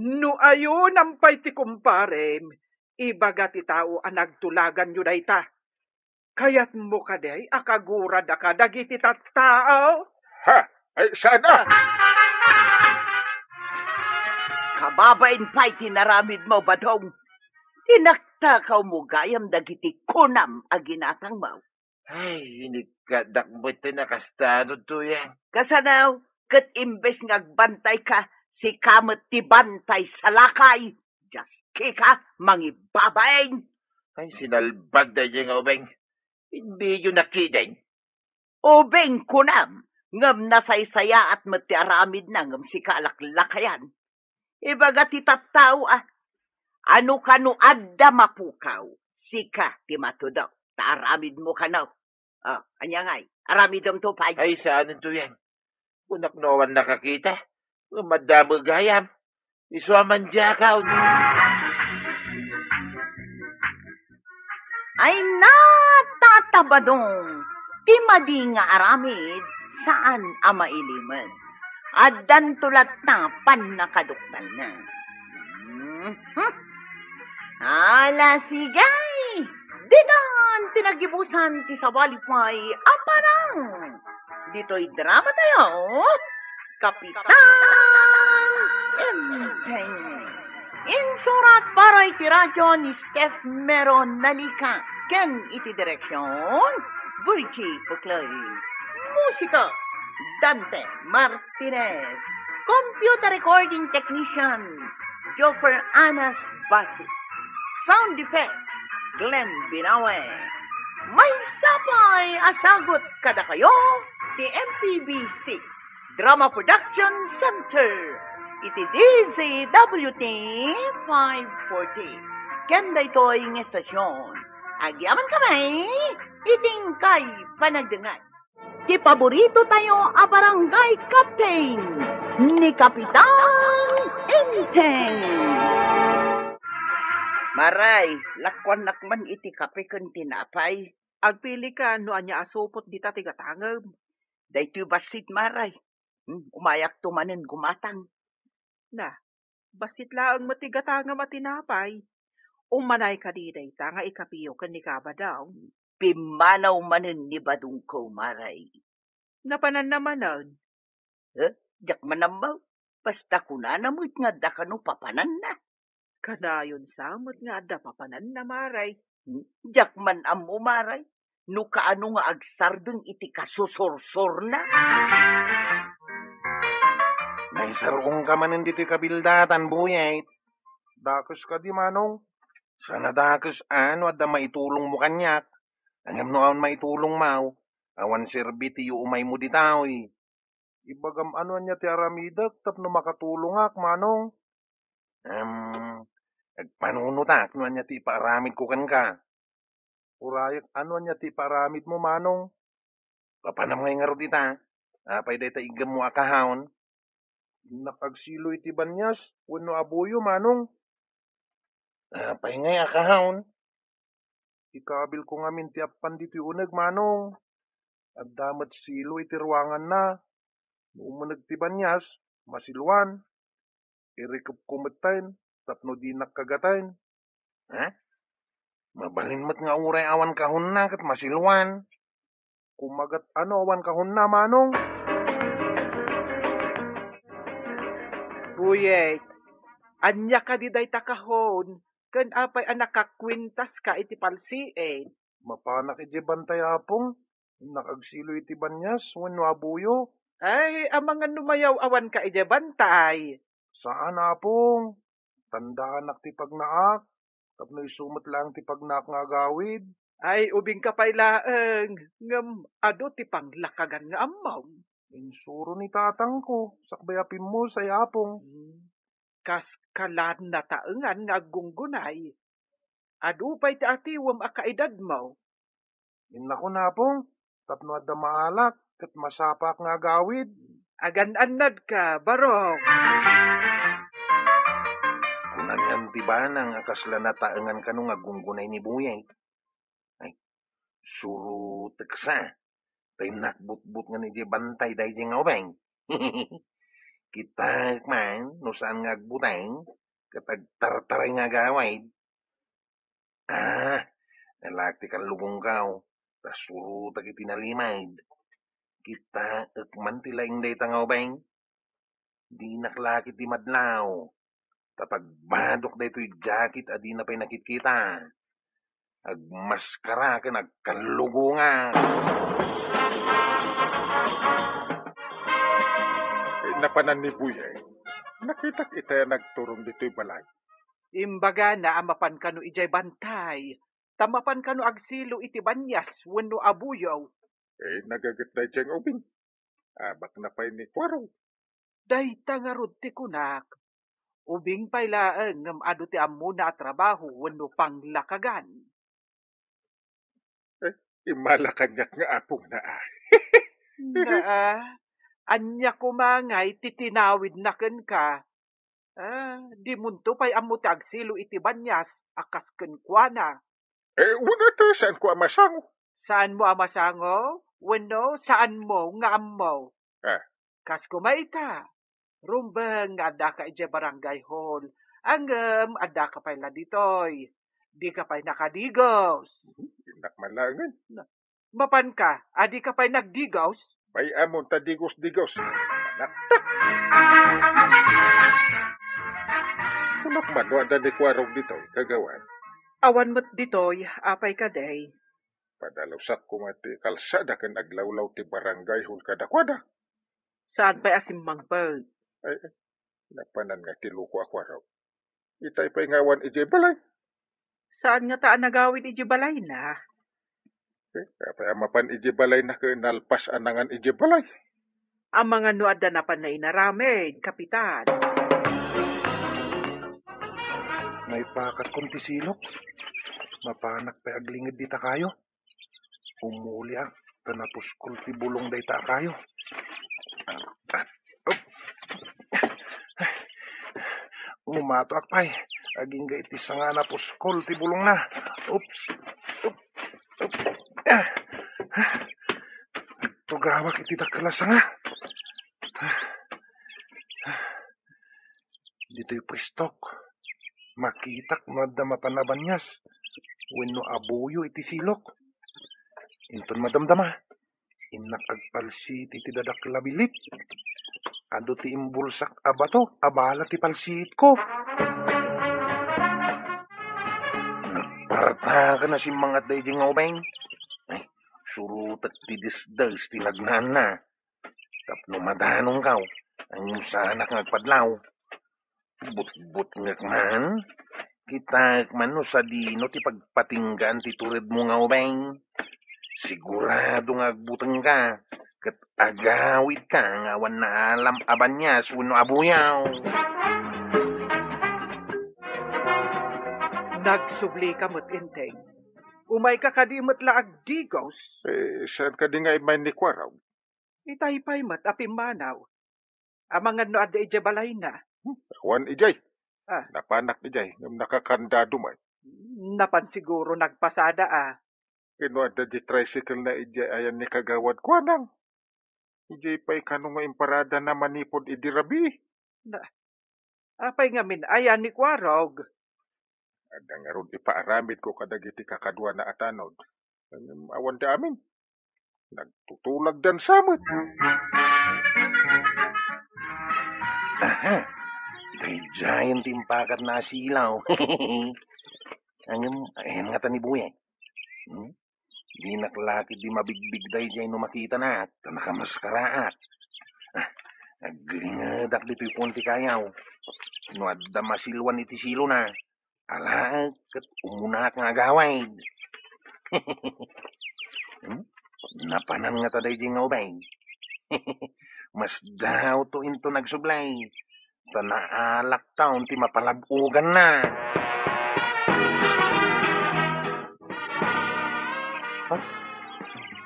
no ayonam pay ti kumparem, ibaga ti tao a nagtulaganyo dayta. Kayatmo kadi a kagurada kadagiti tattao? Ha? Ay, saan a? Kababain pay ti naramidmo, Badong. Tinaktakawmo gayam dagiti kunam a ginatangmo. Ay, inikkadak met ti nakastanod, Tuyang. Kasano? Ket imbes nga agbantayka, sika met ti bantay salakay. Dios, kika, mangibabain. Ay, sinalbag daydiay nga ubing. Inbidio na ketdin. Ubing kunam, ngem nasaysayaat met ti aramidna ngem sika a laklakayan. Ibaga ti tattao a, ano kano adda mapukaw, sika ti matudok, ta aramidmo kano. Oh, ania ngay? Aramidem to pay. Ay, saan ito yan? Kunak no awan nakakita, ngem adda met gayam. Isu a mandiakaw. Ay, natatabadong ti madi nga aramid, saan a mailimed. Addanto latta pannakaduktalna. Mhm. Ala, sige. Ditan ti nagibusan ti sabali pay a parang. Ditoy drama tayo, Kapitan Enteng. Insurat para iti radio ni Steph Mero Nalica ken iti direksyon, Virgie Puclay. Musika, Dante Martinez. Computer recording technician, Joffer Anas Basi. Sound effects, Glenn Binawe. Maysa pay a sagut kadakayo ti M P B C Drama Production Center. Iti D Z W T five forty. Ken daytoy nga estasyon, agyaman kami iti inkay panagdengngeg. Ti paborito tayo a barangay captain, ni Kapitan Enteng. Maray, lakuannak man iti kape ken tinapay. Agpili ka no ania a supot dita ti gatangem. Daytoy bassit, Maray. Hmm, umayakto manen gumatang. Na, bassit laeng met ti gatangam a tinapay. Umanay kadi dayta nga ikapiyo ken ni Kabadong. Pimmanaw manen ni Badongko, Maray. Napananna manen. Eh, diak man ammo. Basta kunana met nga adda kano papananna. Kanayon sa met nga adda papananna, Maray. Hmm? Diak man ammo, Maray, no kaano nga agsardeng iti kasusursurna. Naisar-ongka manen ditoy kabildatan, Buyet. Dakes kadi, Manong? Saan a dakes a no adda maitulongmo kaniak. Ngem no awan maitulongmo, awan serbi ti yuumaymo ditoy. Ibagam no ania ti aramidek tapno makatulongak, Manong. Em, agpanunotak no ania ti ipaaramidko kenka. Urayek no ania ti ipaaramidmo, Manong. Papanam ngay ngarud ita. Apay dayta iggemmo a kahaon? Innak agsilo iti banias wenno abuyo, Manong. Apay ngay a kahaon? Ikabilko ngamin ti appan ditoy uneg, Manong. Adda met silo iti ruanganna. No umuneg ti banias, masiluan. Irikepko metten tapno dinak kagaten. Ha? Mabalin met nga uray awan kahonna ket masiluan. Kumagat no awan kahonna, Manong. Buyet, ania kadi dayta kahon, ken apay a nakakuentaska iti palsien? Mapanak idiay bantay, Apong. Innak agsilo iti banias wenno abuyo. Ay, amangan no mayaw-awanka idiay bantay. Saan, Apong. Tandaanak ti pagnaak, tapno isu met laeng ti pagnaak nga agawid. Ay, ubingka pay laeng, ngem adu ti panglakagan nga ammom. Insuro ni tatangko, sakbay a pimmusay, Apong. Hmm. Kas kalan nataengan nga aggunggunay. Adu pay ti atiwem a kaedadmo. Innakon, Apong, tapno adda maalak ket masapaak nga agawid. Agan-annadka, barok. Kunana ti banang a kasla nataengan kano nga aggunggunay ni Buyet. Ay, surotek sa. Tay nakbutbut nga idiay bantay daydiay nga ubing. Kitaek man no saan nga agbuteng ket agtartaray nga agawid. Ah, nalaak ti kallugongko, ta surotek iti nalimed. Kitaek man ti laing dayta nga ubing. Dinak la ketdi madlaw. Ta pagbadok daytoy jacket a dina pay nakitkita. Agmaskara ken agkallugongak. Ay, napanan ni Buyet. Nakitak ita a nagturong ditoy balay. Imbagana a mapan kano idiay bantay, ta mapan kano agsilo iti banias wenno abuyo. Eh, nagaget daydiay nga ubing. Abakna pay ni Kuarog. Dayta ngarud ti kunak. Ubing pay laeng ngem adu ti ammona a trabaho wenno panglakagan. Eh, immala kaniak nga apongna, ah. Naa, ania koma ngay ti tinawidna kenka? Ah, dimonto pay ammo ti agsilo iti banias a kas kenkuana. Eh, wen ata, saanko a masango? Saanmo a masango? Wenno saanmo nga ammo? Ah. Kas koma ita, rumbeng nga addaka idiay barangay hall, ngem addaka pay la ditoy. Dika pay nakadigos. Innak man laengen. Mapanka, a dika pay nagdigos? Bay-amon ta digos-digos. Anak. Kunak man no adda ni Kuarog ditoy, Kagawad. Awan met ditoy, apay kadi? Padalusak koma ti kalsada ken aglawlaw ti barangay hall kadakuada. Saan pay a simmangpet? Ay, ay, napanan nga ti loko a Kuarog. Itay pay nga awan idiay balay. Saan ngata a nagawid idiay balayna? Eh, apay a mapan idiay balayna ket nalpas a nangan idiay balay? Amangan no adda napanna inaramid, Kapitan. Naipakatkon ti silok. Mapanak pay aglinged dita kayo. Umuliak, ta napuskol ti bulong dayta a kayo. Umatoak pay. Agingga iti sanga napuskol ti bulongna. Oops. Oops. Oops. Ah. Tugawak iti dakkel a sanga. Ditoy pwestok, makitak no adda mapan a banias wenno abuyo iti silok. Inton madamdama, innak agpalsiit iti dadakkel a bilit. Adu ti imbulsak a bato a bala ti palsiitko. Nagpartaken a simmangat daydiay nga ubing. Ay, surotek ti desdes ti nagnaanna. Tapno madanongkaw, ngem saanak nga agpadlaw. Butbutngek man, kitaek man no sadino ti pagpatinggaan ti turedmo nga ubing. Sigurado nga agbutengka, ket agawidka nga awan naalam a banias wenno abuyaw. Nagsublika met, Enteng. Umayka kadi met la agdigos? Eh, saan kadi nga immay ni Kuarog? Itay pay met a pimmanaw. Amangan no adda idiay balayna. Hmm, awan idiay. Ah. Napanak idiay, ngem nakakandado met. Napan siguro nagpasada, ah. Ken no adda di tricycle na idiay ayan ni Kagawad Kuanang. Idiay pay kano nga imparadana manipud idi rabii? Na, apay ngamin ayan ni Kuarog? Adda ngarud ipaaramidko kadagiti kakaduana a tanod. Ngem awan da amin. Nagtutulagdan sa met. Aha! Daydiayen ti impakatna a silaw. Ngem, ayan ngata ni Buyay. Hmm? Dinak la ketdi mabigbig daydiay no makitanak, ta nakamaskaraak. Ah, aglingedak ditoy puon ti kayaw. No adda masiluan iti silona, alaek ket umunaak nga agawid. Hmm? Napanan ngata daydiay nga ubing. Masdaawto inton agsublay. Ta naalaktaon ti mapalab-oganna. Ha?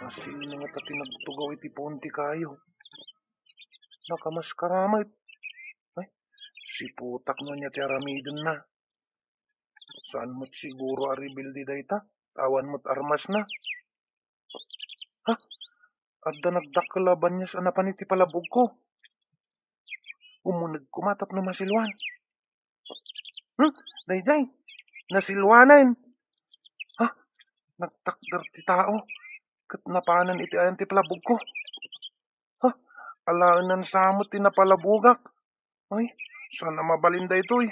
Asino ngata ti nagtugaw iti puon ti kayo? Nakamaskara met. Ay, siputak no ania ti aramidenna. Saan met siguro a rebelde dayta? Awan met armasna. Ha? Adda nagdakkel a banias a napan iti palabogko. Umuneg koma tapno masiluan. Hmm? Daydiay, nasiluanen. Ha? Nagtakder ti tao ket napanen iti ayan ti palabogko. Ha? Alaenan sa met ti napalabogak. Ay, saan a mabalin daytoy?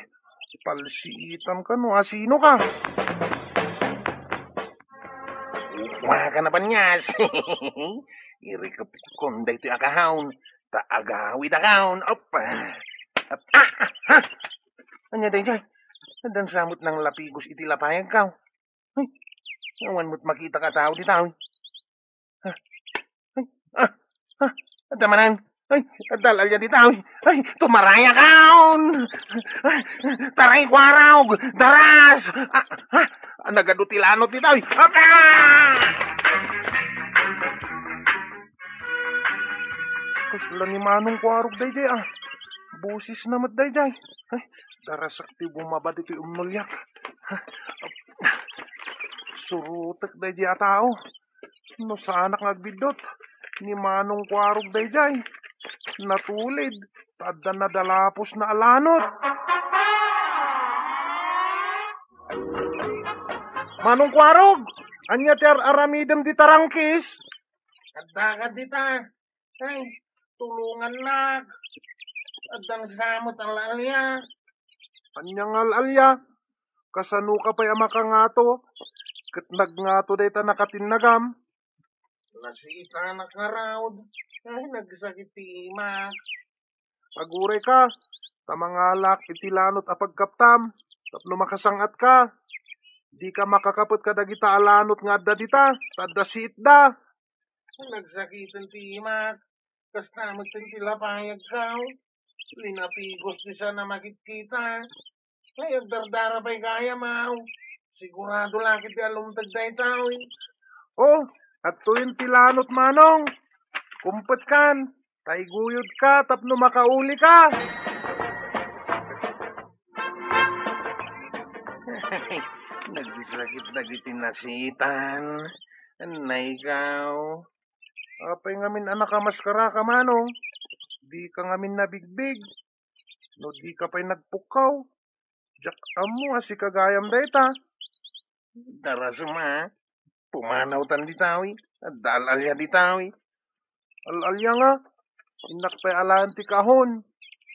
Palsiitan ka no asino ka? Kua ka na banias. Irikepkon daytoy a kahaon, ta agawidakon. Op. Op. Ah, ah, ah. Ania daydiay? Addan sa met nanglapigos iti lapayagko. Ay, awan met makitak a tao dita. Ay, ah, ah, adda manen. Ay, adda al-alia dita. Ay, tumarayakon. Ay, taray, Kuarog, daras. Ah, ah, nagadu ti lanot dita. Apa! Kasla ni Manong Kuarog daydiay, ah. Bosesna met daydiay. Ay, darasak ti bumaba ditoy umnoliak. Surotek daydiay a tao. No saanak nga agbiddut, ni Manong Kuarog daydiay. Natulid, ta adda nadalaposna a lanot. Manong Kuarog, ania ti ar-aramidem dita rangkis? Adda ka dita. Ay, tulongannak. Addan sa met al-alia. Ania nga al-alia? Kasano ka pay a makangato? Ket nagngato dayta nakatinnagam. Nasiitanak ngarud. Ay, nagsakit ti imak. Aguray ka, ta mangalak iti lanot a pagkaptam, tapno makasang-at ka. Di ka makakapet kadagita a lanot nga adda dita, ta adda siitda. Nagsakiten ti imak, kasta met ti lapayagko. Linapigos ti saan a makitkita. Ay, agdardara pay gayam, aw. Sigurado la ketdi a lumteg dayta, oy. Oh, adtoyen ti lanot, Manong. Kumpetkan, ta iguyodka tapno makaulika. Nagsakit dagiti nasitan. Anay ka. Apay ngamin a nakamaskaraka, Manong? Dika ngamin nabigbig. No dika pay nagpukkaw, diak ammo a sika gayam dayta. Darasem a, pumanawtan dita, oy. Adda al-alia dita, oy. Al-alia nga, innak pay alaen ti kahon.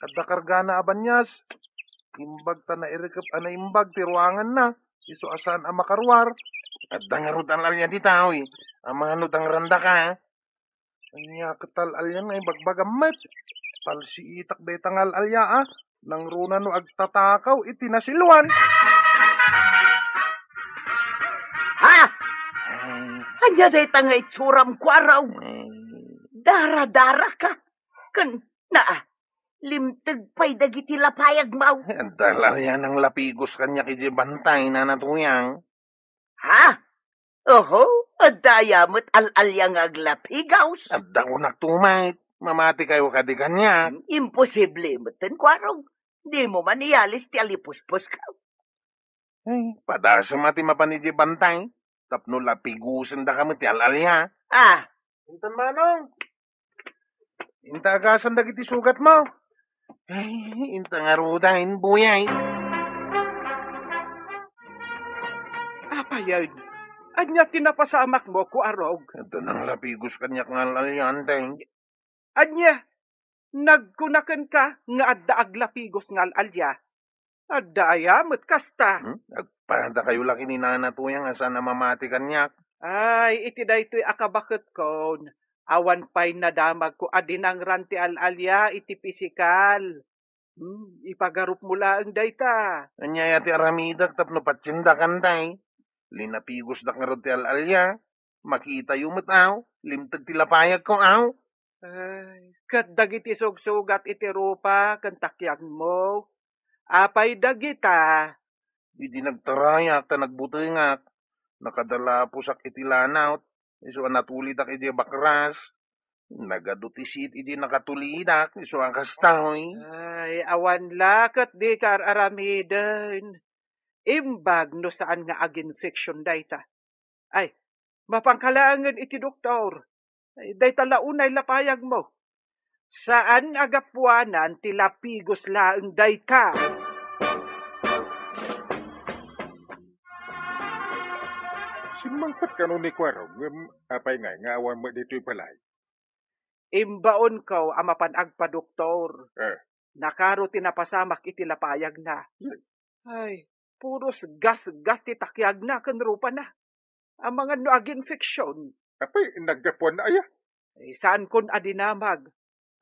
Adda kargana a banias. Imbag ta nairikep a naimbag ti ruanganna. Isu a saan a makaruar. Adda ngarud al-alia dita, oy. Amano dangrandaka, a. Ania ket al-alia nga ibagbagam met? Palsiitak dayta nga al-alia, a. Nangruna no agtatakaw iti nasiluan. Ha? Ay. Ania dayta nga itsuram, Kuarog? Ay. Daradaraka. Ken, naa, limteg pay dagiti lapayagmo. Adda al-alia nga nalapigos kaniak idiay bantay, Nana Tuyang. Ha? Oho, adda aya met al-alia nga aglapigos? Adda kunak tumayt. Mamatikayo kadi kaniak? Imposible metten, Kuarog. Dimo man iyalis ti alipuspusko. Ay, padasem a ti mapan idiay bantay. Tapno lapigosendaka met ti al-alia. Ah. Intan, Manong. Inta agasan dagiti sugatmo. Ay, inta ngaruden, buyay. Apayen, ania ti napasamakmo, Kuarog? Adda nanglapigos kaniak nga al-alia, Anteng. Ania? Nagkuna kenka nga adda aglapigos nga al-alia? Adda aya met kasta? Hmm? Agpadakayo la ken ni Nana Tuyang a saan a mamati kaniak. Ay, iti daytoy a kabaketkon, awan pay nadamagko a dinangran ti al-alia iti pisikal. Hmm, ipagarupmo laeng dayta. Ania aya ti aramidek tapno patiendak, Anteng? Linapigosdak ngarud ti al-alia. Makitayo met, aw, limteg ti lapayagko, aw. Ay, ket dagiti sugsugat iti rupa ken takiagmo, apay dagita? Idi nagtarayak ta nagbutengak, nakadalaposak iti lanawt, isu a natulidak idiay bakras. Nagadu ti siit idi nakatulidak, isu a kasta, oy. Ay, awan la ket dika ar-aramiden. Imbag no saan nga aginfection dayta. Ay, mapanka laengen iti doktor. Ay, dayta la unay lapayagmo. Saan a gapuanan ti lapigos laeng dayta. Simmangpet kano ni Kuarog, ngem apay ngay nga awan met ditoy balay? Imbaonko a mapan agpadoktor. Eh. Nakaro ti napasamak iti lapayagna. Hmm. Ay, puros gasgas ti takiagna ken rupana. Amangan no aginfection. Apay, naggapuanna aya? Eh, saankon a dinamag.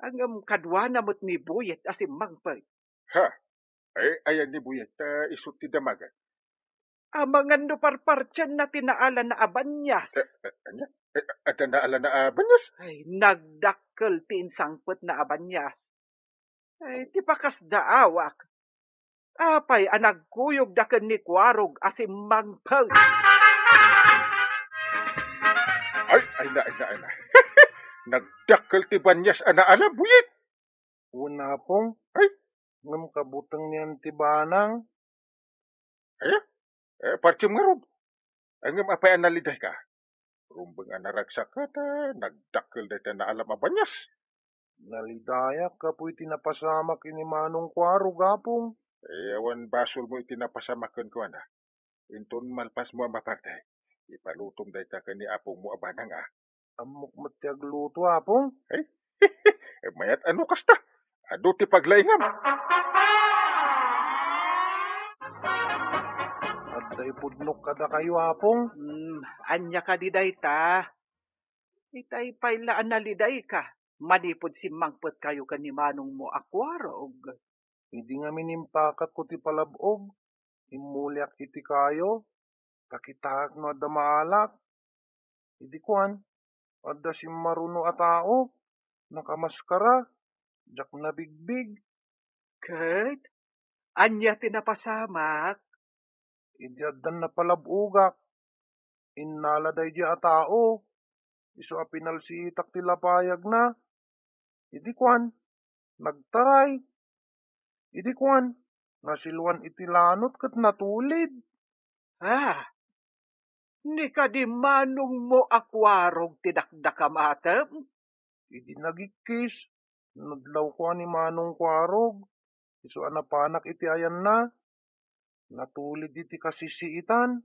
Ngem kaduana met ni Buyet a simmangpet. Ha? Ay, ayan ni Buyet, ta isu ti damagan. Amangan no parpartianna ti naalana a banias. Eh, eh, ania? Eh, adda naalana a banias? Ay, nagdakkel ti insangpetna a banias. Ay, ti pakasdaawak. Apay a nagkuyogda ken ni Kuarog a simmangpet? Ay, ay na, ay na, ay na. Nagdakkel ti banias a naala, Buyet. Wen, Apong. Ay. Ngem kabuteng ni Auntie Banang. Aya? Eh, partiem ngarud. Ngem apay a nalidayka? Rumbeng a naragsak ket, ah, nagdakkel dayta naalam a banias. Nalidayak gapu iti napasamak ken ni Manong Kuarog, Apong. Eh, awan basolmo iti napasamak kenkuana. Inton malpasmo a maparti, ipalutom dayta ken ni apongmo a Banang, a. Ammok met ti agluto, Apong. Ay, mayat a no kasta. Adu ti paglaingam. Adda ipudnok kadakayo, Apong. Hmm, ania kadi dayta? Itay pay la a nalidayka manipud simmangpetkayo ken ni manongmo a Kuarog. Idi ngamin impakatko ti palab-og, immuliak iti kayo, ta kitaek no adda maalak. Idi kuan, adda simmaruno a tao, nakamaskara, diak nabigbig. Ket Ania ti napasamak? Idi addan napalab-ogak, innala daydiay a tao, isu a pinalsiitak ti lapayagna. Idi kuan, nagtaray. Idi kuan, nasiluan iti lanot ket natulid. Ah, ni kadi manongmo a kuarog ti dakdakamatem? Idi nagikkis, nadlawko a ni Manong Kuarog, isu a napanak iti ayanna. Natulid iti kasisiitan.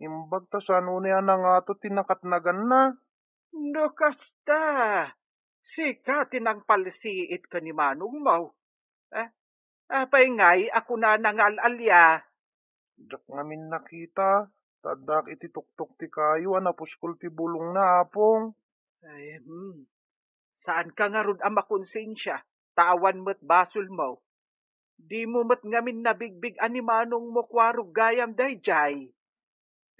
Imbag ta saan unay a nangato ti nakatnaganna. No kasta, sika ti nangpalsiit ken ni manongmo. Eh, apay ngay a kunana nga al-alia? Diak ngamin nakita, ta addaak iti tuktok ti kayo a napuskol ti bulongna, Apong. Ay, hmm. Saanka ngarud a makonsensia, ta awan met basolmo. Dimo met ngamin nabigbig a ni manongmo Kuarog gayam daydiay.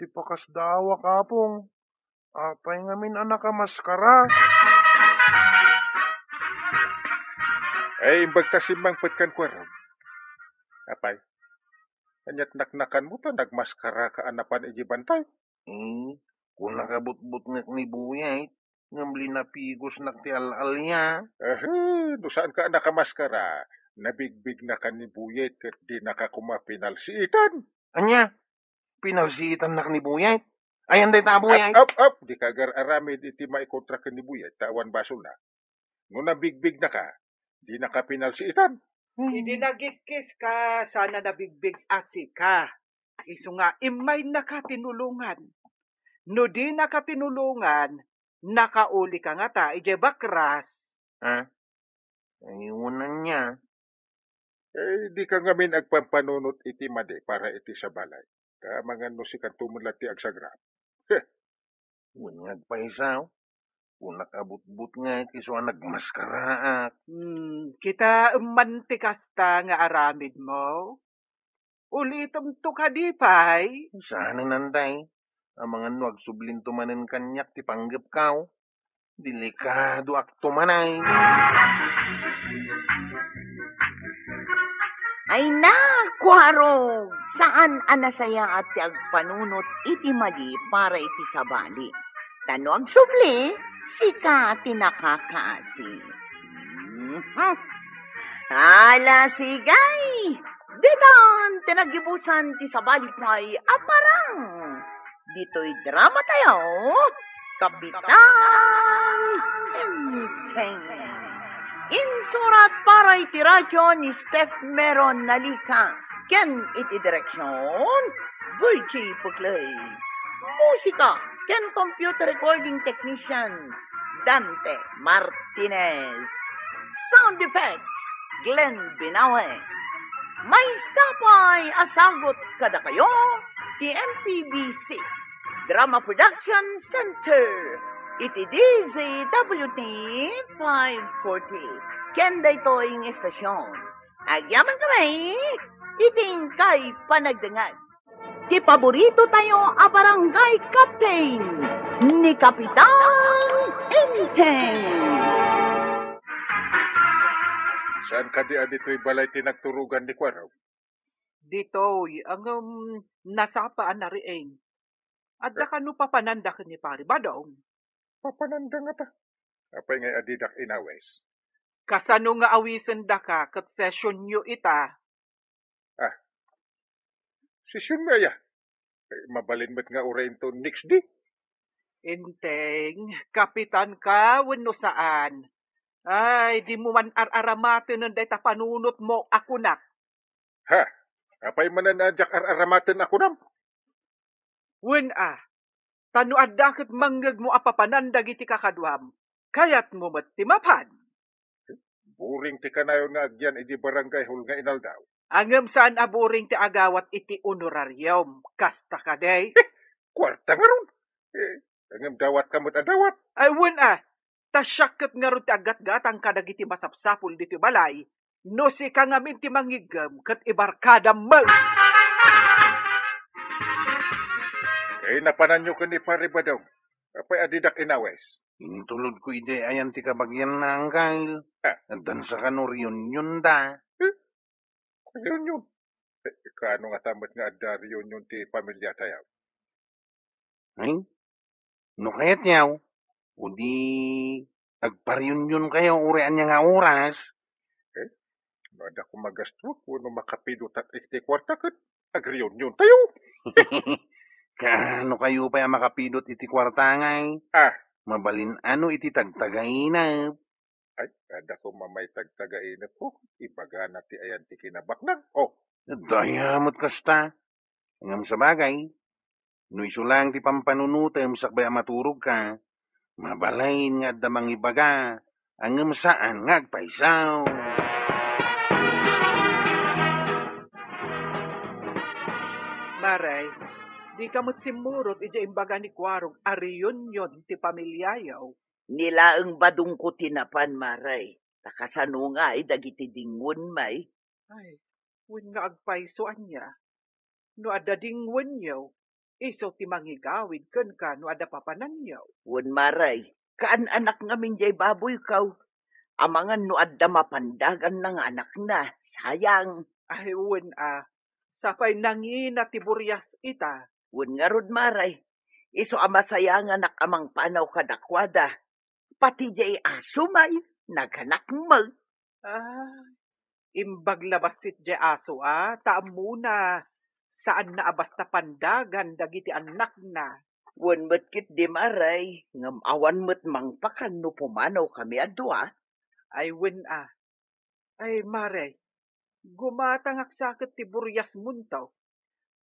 Ti pakasdaawak, Apong. Apay ngamin a nakamaskara? Ay, imbag ta simmangpet kan Kuarog. Apay, ania't naknakanmo ta nagmaskaraka a napan iti bantay? Hmm, kunak a butbutngek ni Buyay, ngem linapigosnak ti al-alia. Aha, no saanka a nakamaskara, nabigbignaka ni Buyay ket dinaka koma pinalsiitan. Ania? Pinalsiitannak ni Buyay? Ayan dayta a Buyay? Ap, ap, ap, dika agar-aramid iti maikontra ken ni Buyay, ta awan basolna. No nabigbignaka, dinaka pinalsiitan. Hmm. Idi nagikkiska, saan a nabigbig a sika. Isu nga, immaynaka tinulongan. No dinaka tinulongan, nakaulika ngata idiay bakras. Ha? Ay, wen ania. Eh, dika ngamin agpampanunot iti madi para iti sabali. Ta amangan no sikanto met latta ti agsagrap. Heh. Wen nga agpayso, kunak a butbutngek isu a nagmaskaraak. Hmm, kitaem man ti kasta nga aramidmo? Ulitemto kadi pay? Saanen, Antay. Amangan no agsublinto manen kaniak ti panggepko. Delikadoakto manen. Ay na, Kuarog! Saan a nasayaat ti agpanunot iti madi para iti sabali. Ta no agsubli, sika ti nakakaasi. Mhm. Ala, sige! Ditan ti naggibusan ti sabali pay a parang. Ditoy drama tayo, Kapitan Enteng. Insurat para iti radyo ni Steph Meron Nalica ken iti direksyon, Virgie Puclay. Musika ken computer recording technician, Dante Martinez. Sound effects, Glenn Binawe. Maysa pay a sagut kadakayo ti M P B C Drama Production Center iti D Z W T five forty. Ken daytoy nga estasyon, agyamankami iti inkay panagdengngeg. Ti paborito tayo a barangay captain, ni Kapitan Enteng. Saan kadi a ditoy balay ti nagturugan ni Kuarog? Ditoy, ngem nasapa a nariing. Adda kano papananda ken ni Pari Badong? Papananda ngata? Apay ngay a didak inawis? Kasano nga awisendaka ket sessionyo ita? Ah, sessionmi aya? Eh, mabalin met nga uray inton next day. Enteng, kapitan ka wenno saan? Ay, dimo man ar-aramatenen dayta panunotmo a kunak. Ha? Apay manen a diak ar-aramaten a kunam? Wen a, ta no adda ket mangngegmo a papanan dagiti kakaduam, kayatmo met ti mapan. Boring ti kanayon nga agyan idi barangay hall nga inaldaw. Ngem saan a boring ti agawat iti honorarium, kasta kadi? Kuarta ngarud. Eh, ngem dawatka met a dawat. Ay, wen a, ta siak ket ngarud ti aggatgatang kadagiti masapsapul ditoy balay, no sika ngamin ti mangiggem ket ibarkadam met. Eh, napananyo ken ni Pare Badong. Apay a didak inawis? Intulodko idi ayan ti kabagianna, Angkel. Ah. Addan sa kano reunion da. Eh? Reunion. Eh, kaano ngata met nga adda reunion ti pamiliatayo? Ay, no kayatyo, o di agpa-reunion kayo uray ania nga oras. Eh, no adda koma gastuek wenno makapidotak iti kuarta ket ag-reunion tayo. Kaano kayo pay a makapidot iti kuarta ngay? Ah. Mabalin ano iti tagtagainep? Ay, adda koma may tagtagainepko. Ibagana ti ayan ti kinabaknang. Oh. Daya met kasta. Ngem sabagay, no isu laeng ti pampanunotem sakbay a maturogka, mabalin nga adda mangibaga, ngem saan nga agpayso. Maray, dika met simmurot idiay imbaga ni Kuarog a reunion ti pamiliayo. Ni laeng badongko ti napan, Maray. Ta kasano ngay dagiti dingwen, May? Ay, wen nga agpayso ania? No adda dingwenyo, isu ti mangigawid kenka no adda papananyo. Wen, Maray, kaan-anak ngamin diay baboyko. Amangan no adda mapandaganna nga anakna, sayang. Ay, wen a, sapay nangina ti burias ita. Wen ngarud, Maray, isu a masayanganak a mangpanaw kadakuada. Pati diay aso, May, naganak met. Ah, imbag la bassit diay aso a, ta ammona, saanna a basta pandagan dagiti annakna. Wen met ketdi, Maray, ngem awan met mangpakan no pumanawkami a dua. Ay, wen a. Ay, Maray, gumatangak sa ket ti buriasmonto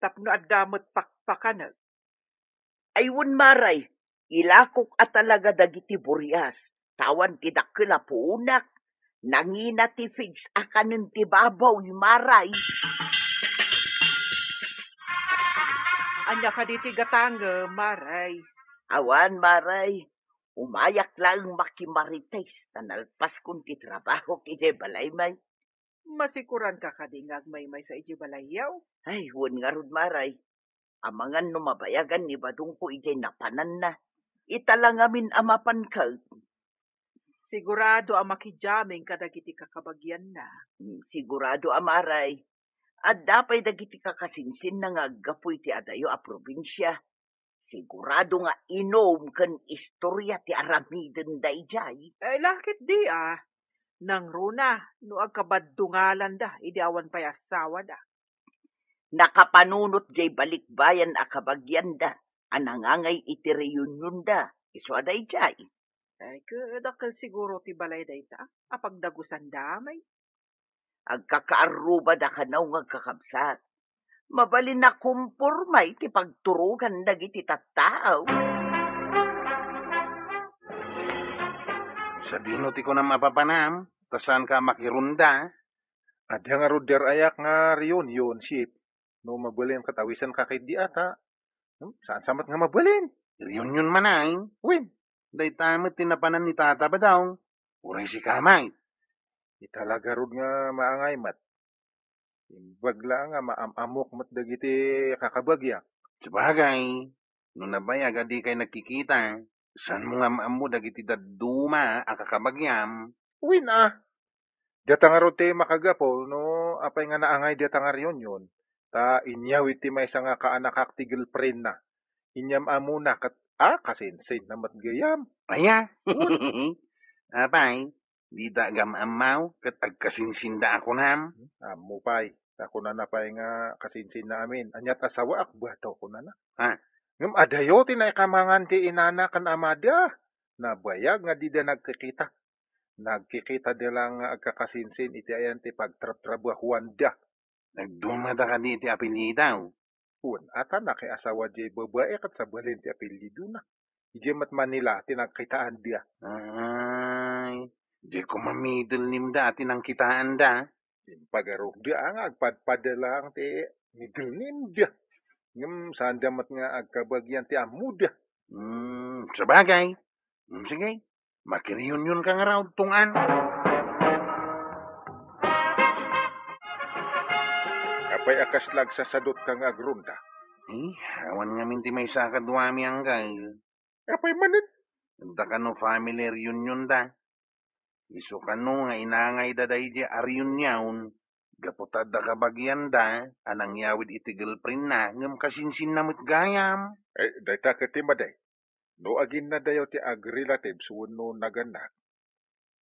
tapno adda met pakpakanek. Ay, wen, Maray, ilakok a talaga dagiti burias, ta awan ti dakkel a puonak. Nangina ti pigs a kanen ti baboy, Maray. Ania kadi ti gatangem, Maray? Awan, Maray. Umayak laeng makimarites, ta nalpaskon ti trabahok idiay balay, May. Masikuranka kadi nga agmaymaysa idiay balayyo? Ay, wen ngarud, Maray. Amangan no mabayagan ni badongko idiay napananna. Ita la ngamin a mapan ket. Sigurado a makijamin kadagiti kakabagianna. Hmm, sigurado a, Maray. Adda pay dagiti kakasinsinna nga aggapu iti adayo a probinsia. Sigurado nga inum ken istoria ti aramidenda idiay. Eh, la ketdi a, nangruna no agkabaddungalanda idi awan pay asawada. Nakapanunot diay balikbayan a kabagianda a nangangay iti reunionda, isu a daydiay. Ay, ket dakkel siguro ti balay dayta a pagdagusanda, May. Agkakaarrubada kano nga agkakabsat. Mabalin a kumporma iti pagturogan dagiti tattao. Sadino ti kunam a papanam, ta saanka a makirunda? Adda ngarud di ar-ayak nga reunion, Chief. No mabalin ket awisenka ketdi a ta. Hmm, saan sa met nga mabalin? Reunion man ay. Wen, dayta met ti napanan ni Tata Badong. Uray sika met. Ita la ngarud nga maangay met. Imbag la nga maam-amok met dagiti kakabagiak. Sabagay, no nabayag a dikay nagkikita, saanmo nga maammo dagiti dadduma a kakabagiam? Wen a. Data ngarud ti makagapu no apay nga naangay data nga reunion, ta inyawid ti maysa nga kaanakak ti girlfriendna. Inyam-ammona ket, a, kasinsinna met gayam. Aya? Apay, dida agam-ammaw ket agkasinsinda a kunam? Ammo pay, ta kunana pay nga kasinsinna amin. Aniat asawaak bato, kunana. Ha? Ngem adayo ti naikamangan ti inana ken amada. Nabayag nga dida nagkikita. Nagkikita da la nga agkakasinsin iti ayan ti pagtrabtrabahuanda. Nagdumada kadi iti apelyido? Wen, ata nakiasawa diay babai ket sabalin ti apelyidona. Idiay met Manila ti nagkitaanda. Ay, di koma middle name da ti nangkitaanda. Impagarokda nga agpadpada laeng ti middle name da. Ngem saanda met nga agkabagian ti ammoda. Hmm, sabagay. Hmm, sige. Makireunionka ngarud, Tong-an. Apay a kasla agsasadutka nga agrunda? Eh, awan ngamin ti maysa a kaduami, anggal. Apay manen? Adda kano family reunion da. Isu kano nga inangayda daydi a reunion, Gapu ta adda kabagianda a nangyawid iti girlfriendna, ngem kasinsinna met gayam. Eh, dayta ket ti madi. No aginnadayo ti agrelatives wenno nagannak,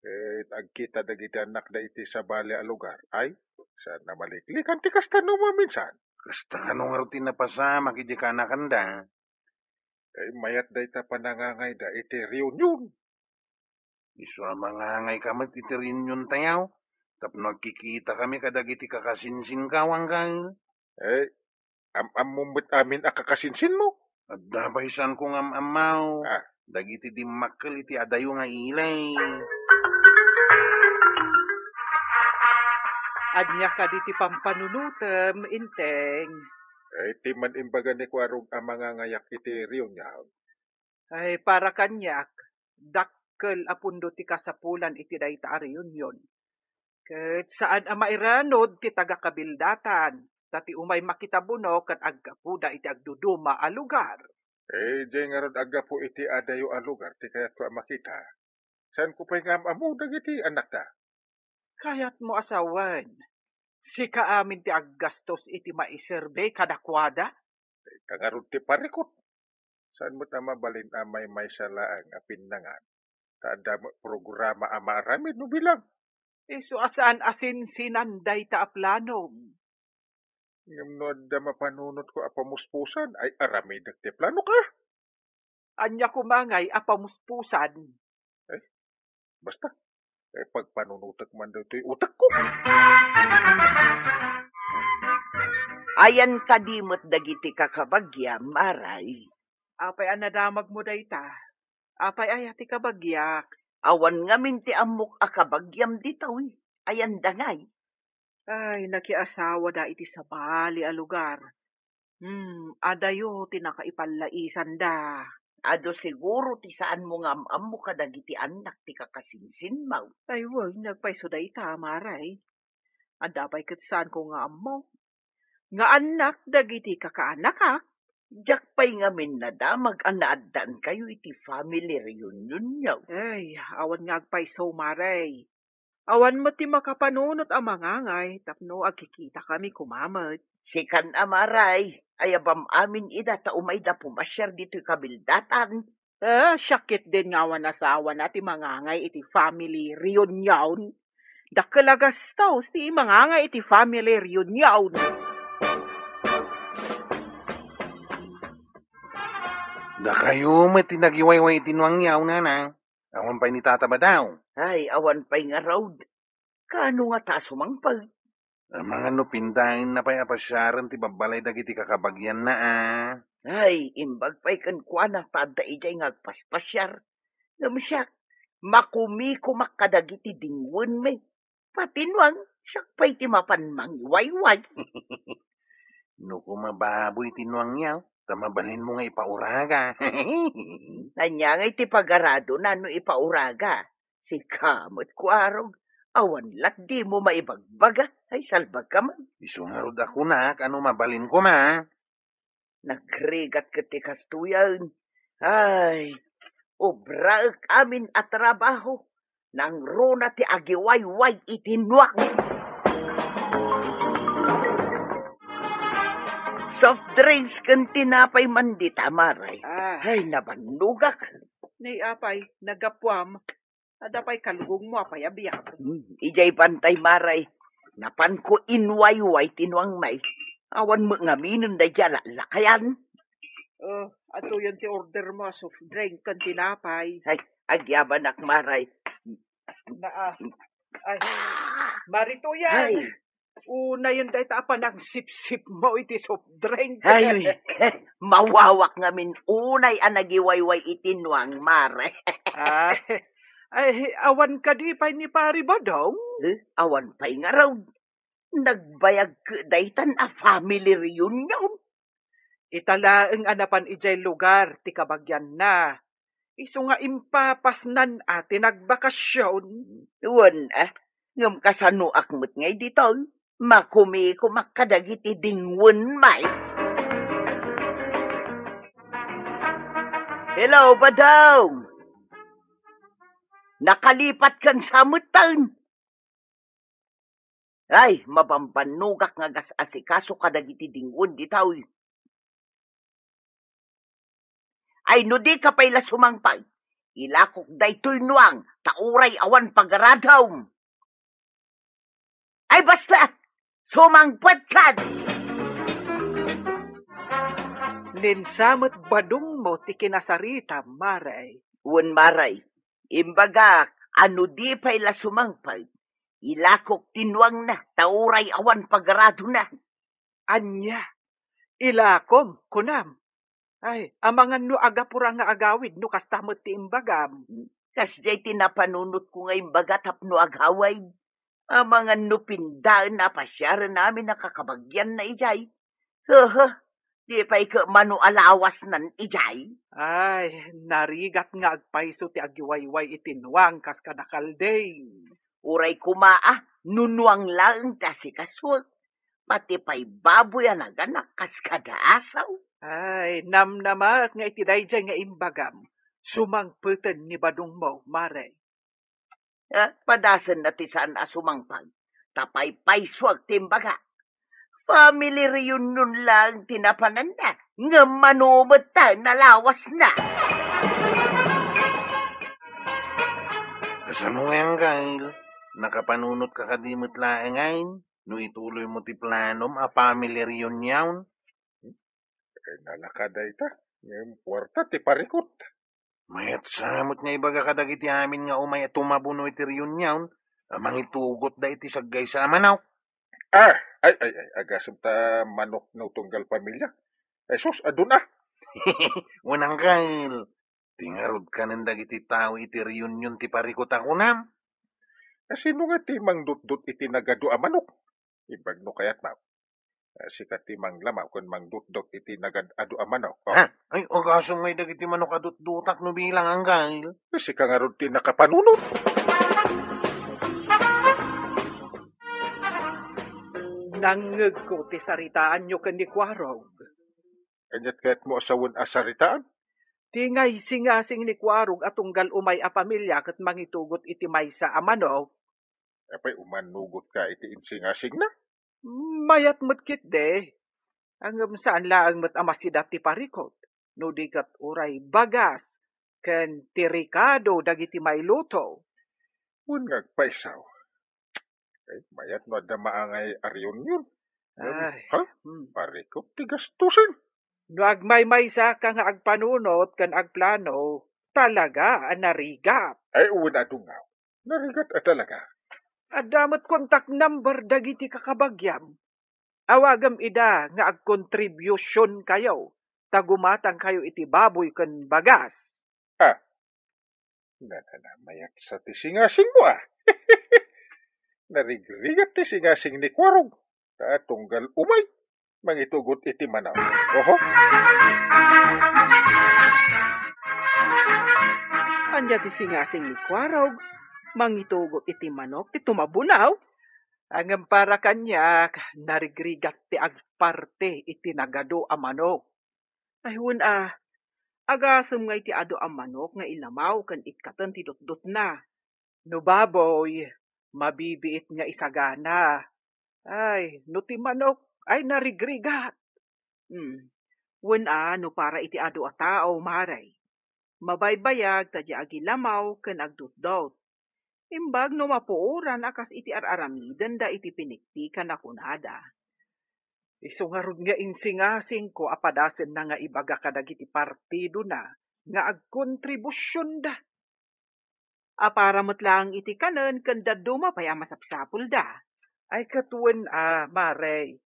eh, agkita dagiti annakda iti sabali a lugar, ay, saan a maliklikan ti kasta no maminsan. Kasta kano ngarud ti napasamak iti kaanakanda? Eh, mayat dayta panangangayda iti reunion. Isu a mangangayka met iti reuniontayo, tapno agkikitakami kadagiti kakasinsinko, anggal. Eh, am-ammom met amin a kakasinsinmo? Adda pay saanko nga am-ammo. Ah. Dagiti dimmakkel iti adayo nga ili. Ania kadi ti pampanunotem, Enteng? Eh, ti man imbaga ni Kuarog a mangangayak iti reunion. Ay, para kaniak, dakkel a pundo ti kasapulan iti dayta a reunion. Ket saan a mairanod ti taga-kabildatan, ta ti umay makitabuno ket aggapuda iti agduduma a lugar. Eh, diay ngarud aggapu iti adayo a lugar ti kayatko a makita. Saanko pay nga am-ammo dagiti annakda. Kayatmo a sawen, sika amin ti aggastos iti maiserbi kadakuada? Dayta ngarud ti parikut. Saan met a mabalin a maymaysa laeng a pinnangan, ta adda met programa a maaramid no bilang. Isu a saan a sinsinan dayta a planom. Ngem no adda mapanunotko a pamuspusan, ay aramidek ti planoka. Ania koma ngay a pamuspusan? Eh, basta, eh, pagpanunotek man daytoy utekko. Ayan kadi met dagiti kakabagiam, Maray. Apay a nadamagmo dayta? Apay aya ti kabagiak? Awan ngamin ti ammok a kabagiam ditoy. Ayan da ngay. Ay, nakiasawada iti sabali a lugar. Hmm, adayo ti nakaipallaisanda. Adu siguro ti saanmo nga am-ammo kadagiti annak ti kakasinsinmo. Ay, wen, nagpayso dayta, Maray. Adda pay ket saanko nga ammo. Nga annak dagiti kakaanakak. Diak pay ngamin nadamag a naaddaankayo iti family reunionyo. Ay, awan nga agpayso, Maray. Awan met ti makapanunot a mangangay tapno agkikitakami koma met. Sikan a Maray, ayabam amin ida ta umayda pumasiar ditoy kabildatan. Eh, siak ketdin nga awan asawana ti mangangay iti family reunion. Dakkel a gastos ti mangangay iti family reunion. Dakayo met ti nagiwayway iti nuangyo, nana. Awan pay ni Tata Badaw. Ay, awan pay ngarud. Kaano ngata a sumangpet? Amangan no pintaenna pay a pasiaren ti babbalay dagiti kakabagianna, a. Ay, imbag pay kenkuana ta adda idiay nga agpaspasiar. Ngem siak, makumikomak kadagiti dingwenmi. Pati nuang, siak pay ti mapan mangiwayway. No koma baboy ti nuangyo, ta mabalinmo nga ipauraga. Ania ngay ti pagaradona no ipauraga? Sika met, Kuarog, awan lat dimo maibagbaga. Ay, salbagka man. Isu ngarud a kunak a no mabalin koma. Nagrigat ket ti kastoyen. Ay, obraek amin a trabaho. Nangruna ti agiwayway iti nuak. Soft drinks ken tinapay man dita, Maray. Ah. Ay, nabannogak. Ni apay, nagapuam. Adda pay kalugongmo a payabiag. Hmm, idiay bantay, Maray. Napanko inwayway ti nuangmi. Awan met ngaminen daydiay a lallakayan. Oh, atoyen ti ordermo a soft drink ken tinapay. Ay, agyabanak, Maray. Na, ah, ay, Maritoyan. Ay. Unayen dayta a panangsipsipmo iti soft drink. Ay, mawawak ngamin unay a nagiwayway iti nuang, Maray. Ay, ay, awan kadi pay ni Pari Badong? Eh, awan pay ngarud. Nagbayag ket daytan a family reunion. Ita laeng a napan idiay lugar ti kabagianna. Isu nga impapasnan a ti nagbakasyon. Wen, a, ngem kasanoak met ngay ditoy? Makumikomak kadagiti dingwenmi. Hello, Badong! Nakalipatkan sa metten? Ay, mabambannogak nga agas-asikaso kadagiti dingwen dita, uy. Ay, no dika pay la sumangpet, ilakok daytoy nuang, ta uray awan pagaradom. Ay, basta! Sumangpet kan! Ninsa met badongmo ti kinasaritam, Mare. Wen, Mare, imbagak a no di pay la sumangpet, ilakok ti nuangna, ta uray awan pagaradona. Ania? Ilakom, kunam? Ay, amangan no agapura nga agawid no kasta met ti imbagam. Kasdiay ti napanunotko nga imbaga tapno agawid. Amangan no pindaen a pasiaren amin a kakabagianna idiay. Hehe, di pay ket mano a lawasnan idiay. Ay, narigat nga agpayso ti agiwayway iti nuang kas kada kalding. Uray koma a, no nuang laeng ti asikasuek, pati pay baboy a naganak kas kada asaw. Ay, namnamak nga iti daydiay nga imbagam, sumangpeten ni badongmo, Mare. Ah, padasenna ti saan a sumangpet, ta paypaysuak ti imbaga. Family reunion laeng ti napananna, ngem mano met ta nalawasna. Kasano ngay, Anggail? Nakapanunotka kadi met laeng ngay no ituloymo ti planom a family reunion? Eh, nalaka dayta, ngem puarta ti parikut. Mayat sa met nga ibaga kadagiti amin nga umay a tumabuno iti reunion a mangitugotda iti saggaysa a manok. Ah, ay, ay, ay, agasem ta manok no tunggal pamilia. Ay sus, adun a. Wen, Anggail, ti ngarud kanen dagiti tao iti reunion ti parikut a kunam. A sino nga ti mangdutdot iti nagadu a manok? Imbag no kayatmo. Ah, sika ti manglamaw ken mangdutdot iti nagad-adu a manok. Oh. Ha? Ay, agasem ngay dagiti manok a dutdotak no bilang, Anggail. Eh, sika ngarud ti nakapanunot. Nangngegko ti saritaanyo ken ni Kuarog. Aniat kayatmo a sawen a saritaan? Ti ngaisingasing ni Kuarog a tunggal umay a pamilia ket mangitugot iti maysa a manok. Apay, umanugotka iti insingasingna? Mayat met ketdi. Ngem saan laeng met a masida ti parikut, no di ket uray bagas ken ti rekado dagiti mailuto. Wen nga agpayso. Ay, mayat no adda maangay a reunion. Ngem, ay, ha? Hmm. Parikut ti gastusen. No agmaymaysaka nga agpanunot ken agplano, talaga a narigat. Ay, wen, adungaw. Narigat a talaga. Adda met contact number dagiti kakabagiam. Awagem ida nga agkontribusyonkayo, ta gumatangkayo iti baboy ken bagas. Ah, na, na, na, mayat sa ti singasingmo, ah. Narigrigat ti singasing ni Kuarog. Ta tunggal umay, mangitugot iti manok. Oho. Ania ti singasing ni Kuarog? Mangitugot iti manok ti tumabunaw? Ngem para kaniak, narigrigat ti agparte iti nagadu a manok. Ay, wen a, agasem nga iti adu a manok nga ilamaw ken ikkaten ti dutdotna. No baboy, mabibiit nga isagana. Ay, no ti manok, ay narigrigat. Hmm. Wen a, no para iti adu a tao, Mare. Mabaybayag ta di agilamaw ken agdutdot. Imbag no mapuoran a kas iti ar-aramidenda iti pinikpikan a kunada. Isu ngarud nga insingasingko a padasenna nga ibaga kadagiti partidona nga agkontribusionda. A para met laeng iti kanen ken dadduma pay a masapsapulda. Ay, ket wen a, Mare.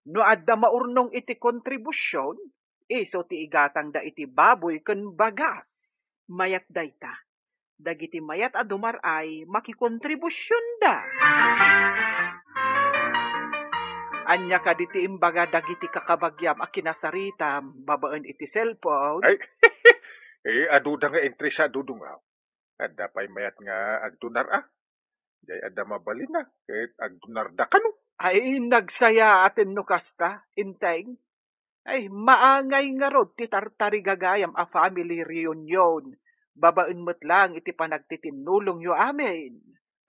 No adda maurnong iti kontribusion, isu ti igatangda iti baboy ken bagas. Mayat dayta. Dagiti mayat a dumar-ay makikontribusionda. Ania kadi ti imbaga dagiti kakabagiam a kinasaritam babaen iti cellphone? Ay, eh, aduda nga interesado, dungaw. Adda pay mayat nga agdunar a. Diay adda mabalin a, ket agdunarda kano. Ay, nagsayaaten no kasta, Enteng. Ay, maangay ngarud ti tartarigagayam a family reunion, babaen met laeng iti panagtitinnulongyo amin.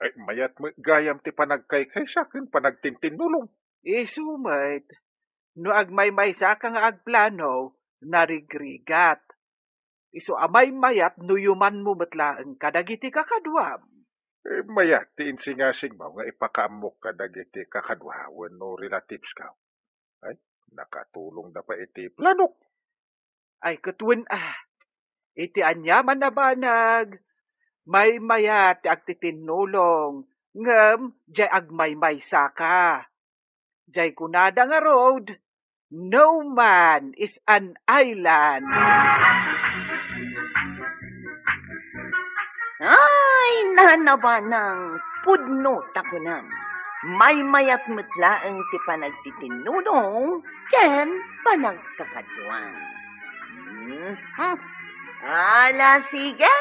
Ay, mayat met gayam ti panagkaykaysa ken panagtintinnulong. Isu met, no agmaymaysaka nga agplano, narigrigat. Isu a maymayat no yumanmo met laeng kadagiti kakaduam. Eh, mayat ti insingasingmo nga ipakaammok kadagiti kakadua wenno relatives kaw. Ay, nakatulongda pay iti planok. Ay, ket wen, ah, iti aniaman a banag, maymayat ti agtitinnulong, ngem diay agmaymaysaka. Diay kunada ngarud, "No man is an island." Ay, nanabanang pudno ta kunam. Maymayat met laeng ti panagtitinnulong ken panagkakaduan. Mhm. Ala, sige!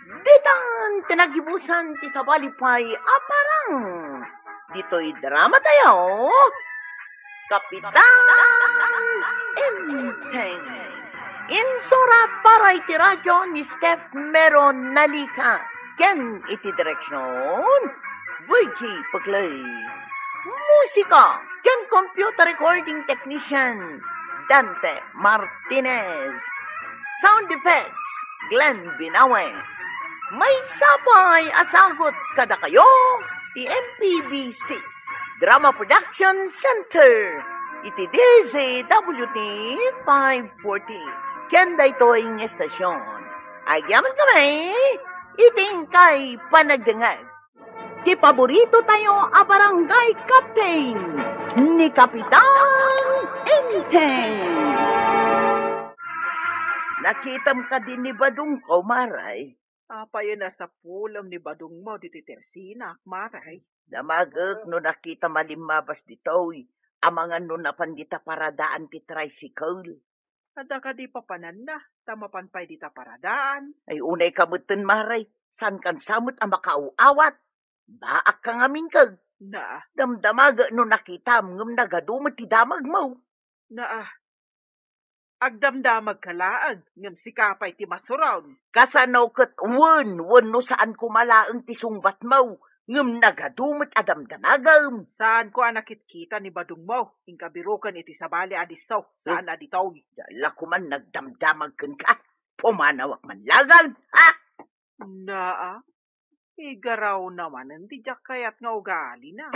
Ditan ti nagibusan ti sabali pay a parang. Ditoy drama tayo, Kapitan Enteng. Insurat para iti radyo ni Steph Meron Nalica ken iti direksyon, Virgie Paglae. Musika ken computer recording technician, Dante Martinez. Sound effects, Glenn Binawe. Maysa pay a sagut kadakayo ti M P B C Drama Production Center iti D Z W T five forty. Ken daytoy nga estasyon, agyamankami iti inkay panagdengngeg. Ti paborito tayo a barangay captain, ni Kapitan Enteng. Nakitam kadi ni Badongko, Maray? Apay a nasapulem ni Badongmo ditoy tersinak, Maray? Damagek no nakitam a limmabas ditoy, amangan no napan dita paradaan ti tricycle. Adda kadi papananna, ta mapan pay dita paradaan? Ay, unayka metten, Maray, saankan sa met a makaaw-awat. Baakka ngamin, kag? Na. Damdamagek no nakitam, ngem nagadu met ti damagmo. Na, agdamdamagka laeng, ngem sika pay ti masuron. Kasano ket wen, wenno saan koma laeng ti sungbatmo, ngem nagadu met a damdamagem? Saanko a nakitkita ni Badongmo, inka biroken iti sabali a disso, saan a ditoy. Diak la koman nagdamdamag kenka. Pumanawak man laeng, ha? Naa, igarawna manen ti diak kayat nga ugalina.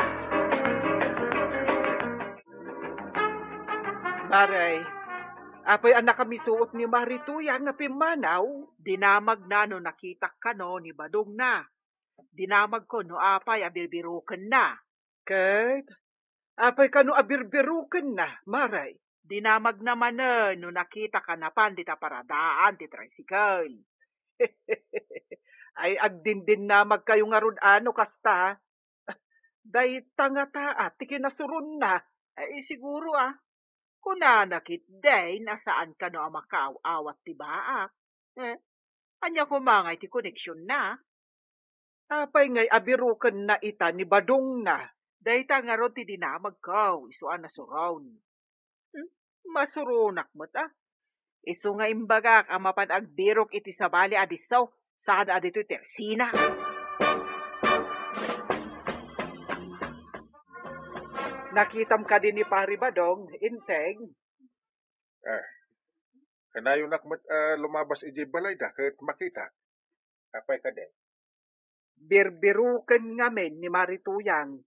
Maray, apay a nakamisuot ni Marituyang nga pimmanaw? Dinamagna no nakitak kano ni Badongna. Dinamagko no apay a birbirokenna. Ket apay kano a birbirokenna, Maray? Dinamagna manen no nakitak a napan dita paradaan ti tricycle. Ay, agdindinnamagkayo ngarud a no kasta. Dayta ngata ti kinasuronna. Ay, siguro, a. Kunana ketdi a saan kano a makaaw-awat ti baak. Eh, ania koma ngay ti koneksionna? Apay ngay a birokenna ita ni Badongna? Dayta ngarud ti dinamagko, isu a nasuron. Hmm, masuronak met, a. Isu nga imbagak a mapan agbirok iti sabali a disso, saan a ditoy tersina. Nakitam kadi ni Pari Badong, Enteng? Ah, kanayonak met a lumabas idiay balayda ket makitak. Apay kadi? Birbiroken ngamin ni Marituyang.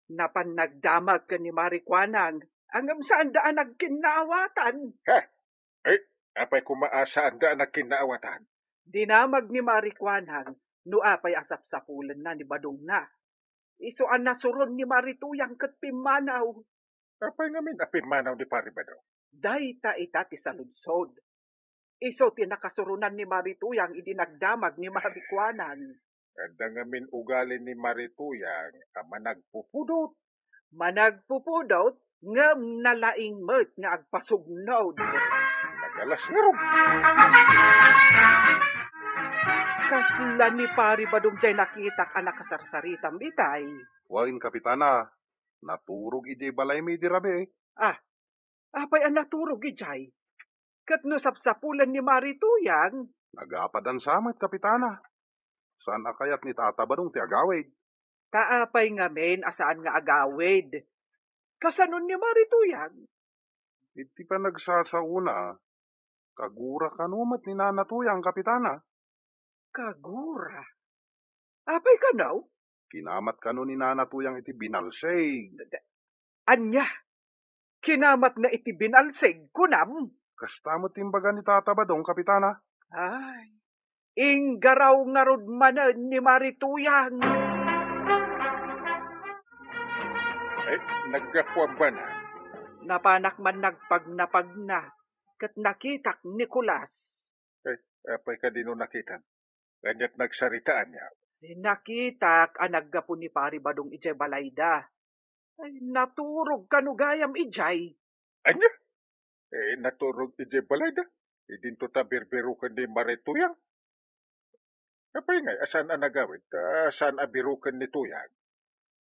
Napan nagdamag ken ni Marikuanang, ngem saanda a nagkinnaawatan. Ha? Ay, apay koma a saanda a nagkinnaawatan? Dinamag ni Marikuanang no apay a sapsapulenna ni Badongna. Isu a nasuron ni Marituyang ket pimmanaw. Apay ngamin a pimmanaw ni Pari Badong? Dayta ita ti saludsod. Isu ti nakasuronan ni Marituyang idi nagdamag ni Marikuanang. Adda ngamin ugali ni Marituyang a managpupudot. Managpupudot, ngem nalaing met nga agpasugnod. Nagalas ngarud. Kasla ni Pari Badong diay nakitak a nakasarsaritam itay. Wen, Kapitana, naturog idiay balaymi idi rabii. Ah, apay a naturog idiay? Ket no sapsapulen ni Marituyang? Nagapadan sa met, Kapitana. Saan a kayat ni Tata Badong ti agawid. Ta apay ngamin a saan nga agawid? Kasanon ni Mari Tuyang? Iti panagsasaona, kagura kano met ni Nana Tuyang, Kapitana. Kagura? Apay kano? Kinamat kano ni Nana Tuyang iti binalsig. Ania? Kinamatna iti binalsig, kunam? Kasta met ti imbaga ni Tata Badong, Kapitana. Ay, inggaraw ngarud manen ni Mari Tuyang. Eh, naggapu a bana. Napanak man nagpagnapagna, ket nakitak ni Kulas. Eh, apay kadi no nakitam? Aniat nagsaritaanyo? Nakitak a naggapu ni Pari Badong idiay balayda. Ay, naturog kano gayam idiay. Ania? Eh, naturog idiay balayda? Idinto ta birbiroken ni Mari Tuyang. Apay ngay, a saan a nagawid, ta saan a biroken ni Tuyang?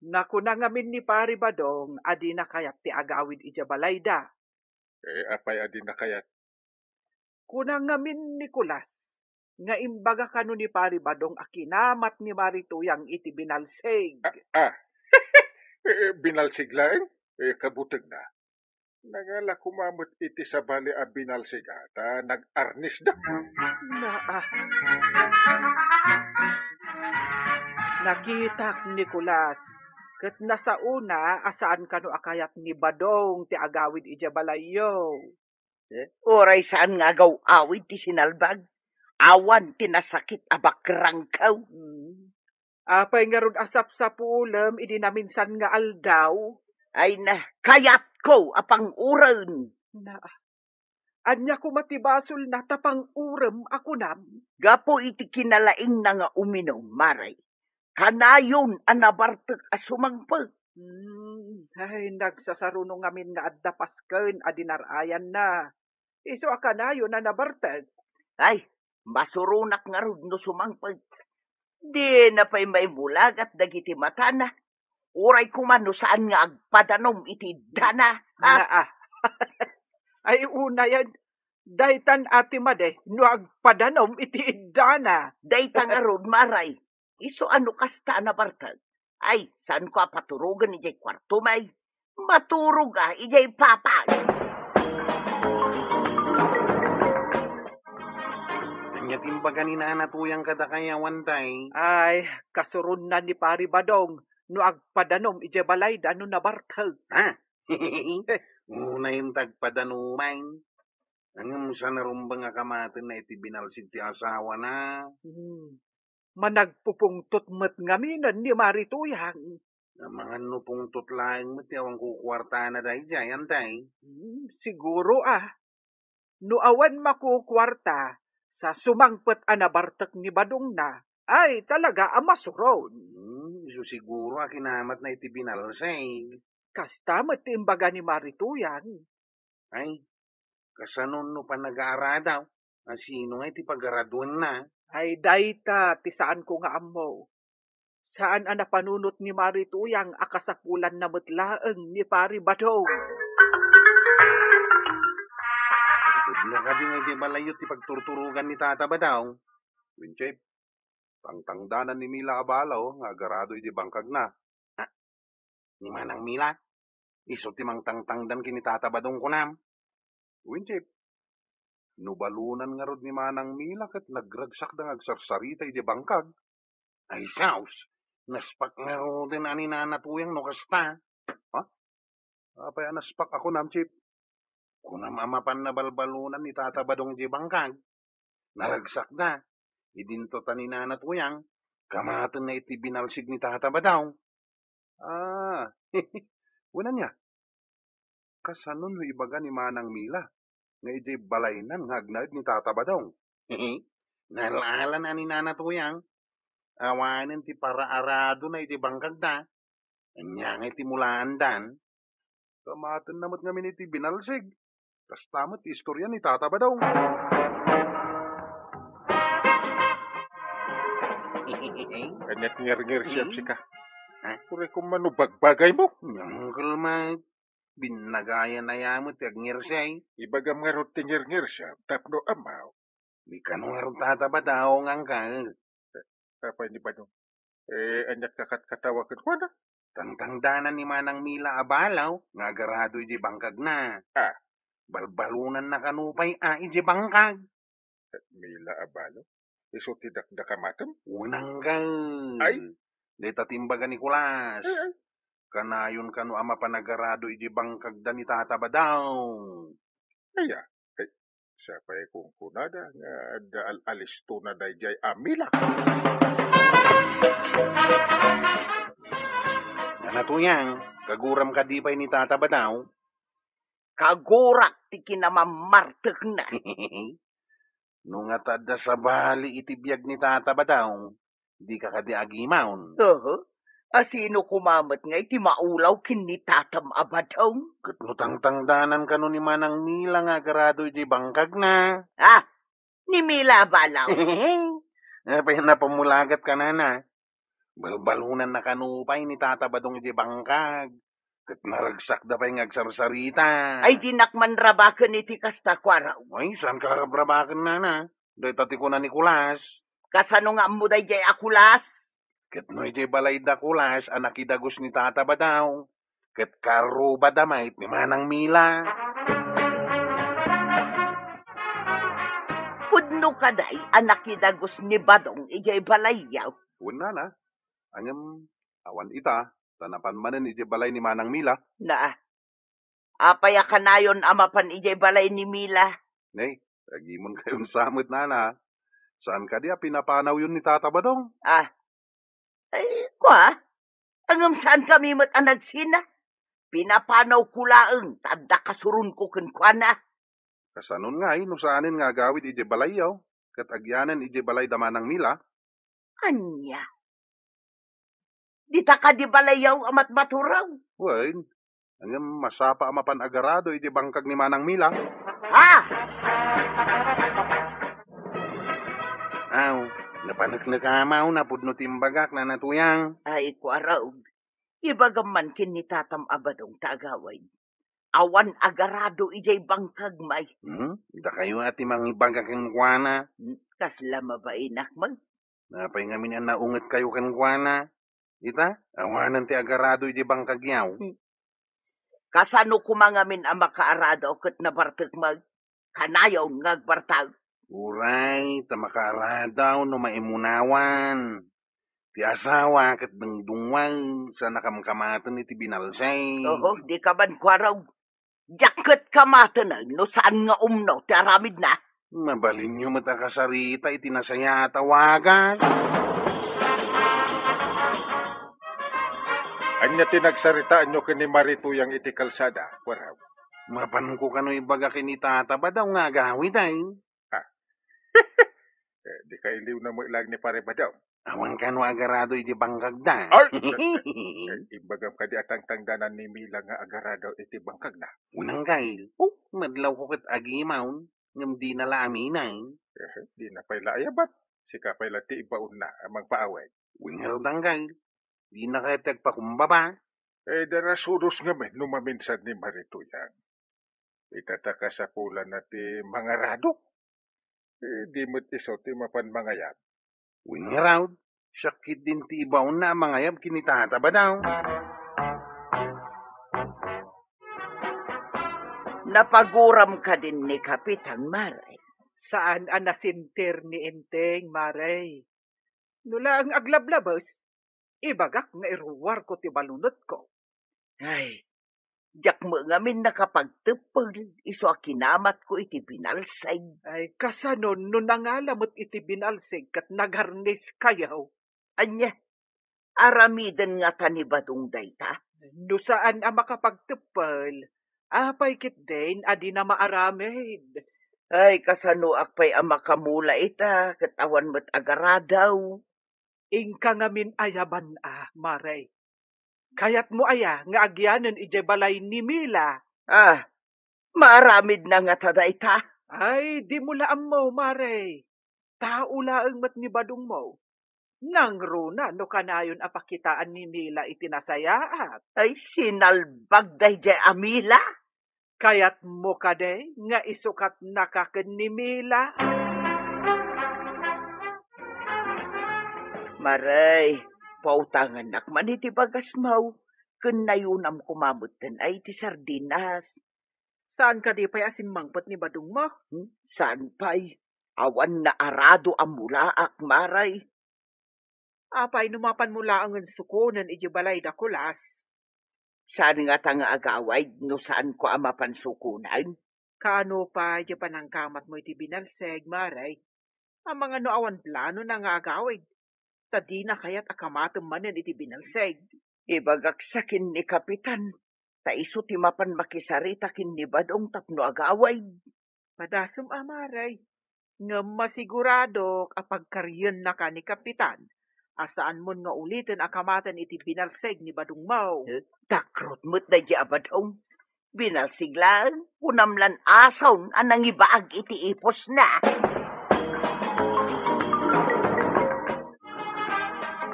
Nakuna ngamin ni Pari Badong a dina kayat ti agawid idiay balayda. Eh, apay a dina kayat? Kuna ngamin ni Kulas nga imbaga kano ni Pari Badong a kinamat ni Mari Tuyang iti binalsig. Ah, ah. Eh, binalsig laeng? Eh, kabutegna. Nangala koma met iti sabali a binalsig a ta nag-arnisda. Naa. Nakitak ni Kulas ket nasaona a saan kano a kayat ni Badong ti agawid idiay balayyo. Eh? Uray saan nga agaw-awid ti sinalbag, awan ti nasakit a bakrangkaw. Hmm. Apay ngarud a sapsapulem idi naminsan nga aldaw? Ay na, kayatko a panguren. Na, ania koma ti basolna ta pangurem a kunam? Gapu iti kinalaingna nga uminum, Mari, kanayon a nabartek a sumangpet. Hmm, ay, nagsasaruno ngamin nga adda pasken a dinar-ayanna. Isu a kanayon a nabartek. Ay, masuronak ngarud no sumangpet. Dina pay maimulagat dagiti matana. Uray koma no saan nga agpadanom iti iddana. Ha? Naa. Ay, unayen, daytan a ti madi no agpadanom iti iddana. Dayta ngarud, Mari. Isu a no kasta a nabartek. Ay, saanko a paturogen idiay kuartom ay. Maturog a idiay papag. Ania ti imbaga ni Nana Tuyang kadakay awan tay? Ay, kasuronna ni Pari Badong no agpadanom idiay balayda no nabartek. Ha? Unayen ta agpadanomen. Ngem saan a rumbeng a kamatenna iti binalsig ti asawana. Hmm. Managpupungtot met ngaminen ni Mari Tuyang. Amangan no pungtot laeng met ti awan kukuartana daydiay, antay? Hmm, siguro a. No awan makukuarta sa sumangpet a nabartek ni Badongna, ay talaga a masuron. Hmm, isu siguro a kinamatna iti binalsig. Kasta met ti imbaga ni Mari Tuyang. Ay, kasano no panagaaradaw? Asino nga iti pagaraduenna? Ay, dayta ti saanko nga ammo. Saan a napanunot ni Mari Tuyang a kasapulanna met laeng ni Pari Badong. Pudno kadi nga iti balayyo ti pagturturogan ni Tata Badong? Winchip, tangtangdanan ni Mila a balo nga agarado iti bangkagna. Ah, ni Manang Mila? Isu ti mangtangtangdan ken ni Tata Badong kunam? Winchip, no balonan ngarud ni Manang Mila ket nagragsakda nga agsarsarita iti bangkag. Ay, saos, naspak ngaruden a ni Nana Tuyang no kasta. Ha? Apay a naspak a kunam, Chip? Kunam a mapan nabalbalonan ni Tata Badong iti bangkag. Naragsakda. Idinto ta ni Nana Tuyang, kamatenna iti binalsig ni Tata Badong. Ah, wen ania? Kasano no ibaga ni Manang Mila nga idiay balaynan nga agnaed ni Tata Badong? Naal-alan a ni Nana Tuyang, awanen ti paraaradona iti bangkagda. Ania nga iti mulaandan? Kamatenna met ngamin iti binalsig. Kasta met ti istorya ni Tata Badong. Aniat ngirngirsiam Hmm? sika? Ha? Uray koma no bagbagaymo. Uncle Mike, binnagayan aya met ti agngirsiay. Ibagam ngarud ti ngirngirsiam tapno ammo. Di kano ngarud Tata Badong, Uncle. Apay ni Badong? Eh, aniat kakatkatawa kenkuana? Tangtangdanan ni Manang Mila a balaw nga agarado iti bangkagna. Ah. Balbalonanna kano pay a iti bangkag. Mila a balaw? Isu ti dakdakamatem? Unanggal. Ay? Dayta ti imbaga ni Kulas. Ay, ay. Kanayon kano a mapan agarado iti bangkagda ni Tata Badong. Aya, ay, siya pay kunkunada nga adda al-, alistona daydiay a Mila. Nana Tuyang, kaguram kadi pay ni Tata Badong? Kagurak ti kinamammartekna. No nga ta adda sabali iti biag ni Tata Badong, dika kadi agimaon? Oho. A sino koma met ngay ti maulaw ken ni Tatam a Badong? Ket no tangtangdanan kano ni Manang Mila nga agarado iti bangkagna? Ah, ni Mila a balaw. Apay napamulagat kanana? Balbalonanna kano pay ni Tata Badong iti bangkag. Ket naragsakda pay nga agsarsarita. Ay, dinak man rabaken iti kasta, Kuaraw. Ay, saanka a rabrabaken, nana? Dayta ti kuna ni Kulas. Kasano nga ammo daydiay a Kulas? Ket no idiay balay da Kulas a nakidagus ni Tata Badong, ket karrubada met ni Manang Mila. Pudno kadi a nakidagus ni Badong idiay balayyo? Wen, nana. Ngem awan ita, ta napan manen idiay balay ni Manang Mila. Naa. Apay a kanayon a mapan idiay balay ni Mila? Ne, agimonkayon sa met, nana. Saan kadi a pinapanaw yon ni Tata Badong? Ah. Ay, kua? Ngem saankami met a nagsina. Pinapanawko laeng ta adda kasuronko kenkuana. Kasanon ngay no saanen nga agawid idiay balayyo, ket agyanen idiay balay da Manang Mila? Ania? Dita kadi balayyo a matmaturaw? Wen, ngem masapa a mapan agarado idiay bangkag ni Manang Mila. Ha? Aw, napaneknek a mauna pudno ti imbagak, nana Tuyang. Ay, Kuaraw. Ibagam man ken ni Tatam a Badong ta agawid. Awan agarado idiay bangkag, may. Hmm? Dakayo a ti mangibaga kenkuana. Hmm, kasla mabainak, may. Apay ngamin a naungetkayo kenkuana? Ita, awanen ti agarado idiay bangkagyo. Hmm. Kasano koma ngamin a makaarado ket nabartek, may? Kanayon nga agbartek. Uray, ta makaarado no maimunawan. Ti asawa ket dungdungngoen, saan a kamkamaten iti binalsig. Oho, dika man, Kuaraw. Diak ket kamaten no saan nga umno ti aramidna. Mabalinyo met a kasarita iti nasayaat a wagas. Ania ti nagsaritaanyo ken ni Mari Tuyang iti kalsada, Kuaraw? Mapanko kano ibaga ken ni Tata Badong nga agawid, ay. Ha? Eh, dika iliwna met laeng ni Pare Badong. Awan kano agarado iti bangkagda. Ay! Eh, imbagam kadi a tangtangdanan ni Mila nga agarado iti bangkagna? Unanggal. Oh, madlawko ket agimaon, ngem dina la aminen. Eh, dina pay la ayaban. Sika pay la ti ibaonna a mangpaawid. Wen ngarud, anggal. Dina kayat ti agpakumbaba. Eh, darasudos ngamin no maminsan ni Mari Tuyang. Ita ta kasapulanna ti mangarado. Eh, di met isu ti mapan mangayab. Wen ngarud, siak ketdin ti ibaonna a mangayab ken ni Tata Badong. Napaguram kadin ni Kapitan, Mare? Saan a nasentir ni Enteng, Mare. No laeng aglablabes, ibagak nga iruarko ti balunotko. Ay, diak met ngamin nakapagteppel isu a kinamatko iti binalsig. Ay, kasano no nangala met iti binalsig ket nagarniskayo? Ania? Aramiden ngata ni Badong dayta? No saan a makapagteppel, apay ketdin a dina maaramid? Ay, kasanoak pay a makamula ita ket awan met agarado? Inka ngamin ayaban a, Mare. Kayatmo aya nga agyanen idiay balay ni Mila? Ah, maaramidna ngata dayta? Ay, dimo la ammo, Mare. Tao laeng met ni Badongmo. Nangruna no kanayon a pakitaan ni Mila iti nasayaat. Ay, sinalbag daydiay a Mila? Kayatmo kadi nga isukatnaka ken ni Mila? Maray, pautangannak man iti bagasmo, ken nayunam koma metten a iti sardinas. Saan kadi pay a simmangpet ni badongmo? Hmm? Saan pay? Awan naarado a mulaak, Maray. Apay no mapanmo laengen sukonen idiay balay da Kulas? Saan ngata nga agawid no saanko a mapan sukonen? Kaano pay diay panangkamatmo iti binalsig, Maray? Amangan no awan planona nga agawid, ta dina kayat a kamatem manen iti binalsig. Ibagak sa ken ni Kapitan, ta isu ti mapan makisarita ken ni Badong tapno agawid. Padasem a, Maray. Ngem masiguradok a pagkariennaka ni Kapitan a saanmon nga uliten a kamaten iti binalsig ni badongmo. Eh, takrot met daydi a badong. Binalsig laeng, kunam lan asaon a nangibaag iti ipusna.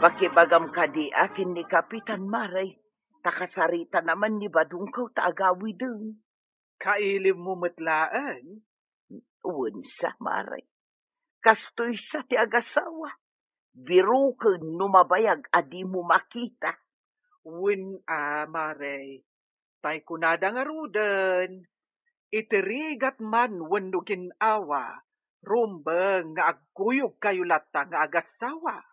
Pakibagam kadi a ken ni Kapitan, Maray, ta kasaritana man ni badongko ta agawiden. Kailimmo met laeng? Wen sa, Maray. Kastoy sa ti agasawa. Biroken no mabayag a dimo makita. Wen a, Maray. Tay kunada ngaruden, iti rigat man wenno gin-awa, rumbeng nga agkuyogkayo latta nga agasawa.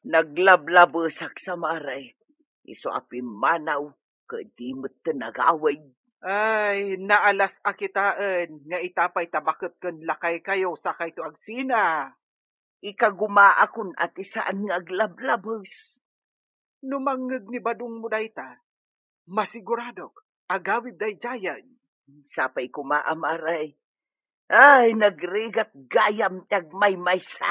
Naglablabesak sa, Maray. Isu a pimmanaw ket di metten agawid. Ay, naalas a kitaen nga ita pay ta baket ken lakaykayo sakayto agsina. Ikagumaakon a ti saan nga aglablabes. No mangngeg ni badongmo dayta, masiguradok, agawid daydiayen. Sapay koma a, Maray. Ay, nagrigat gayam ti agmaymaysa.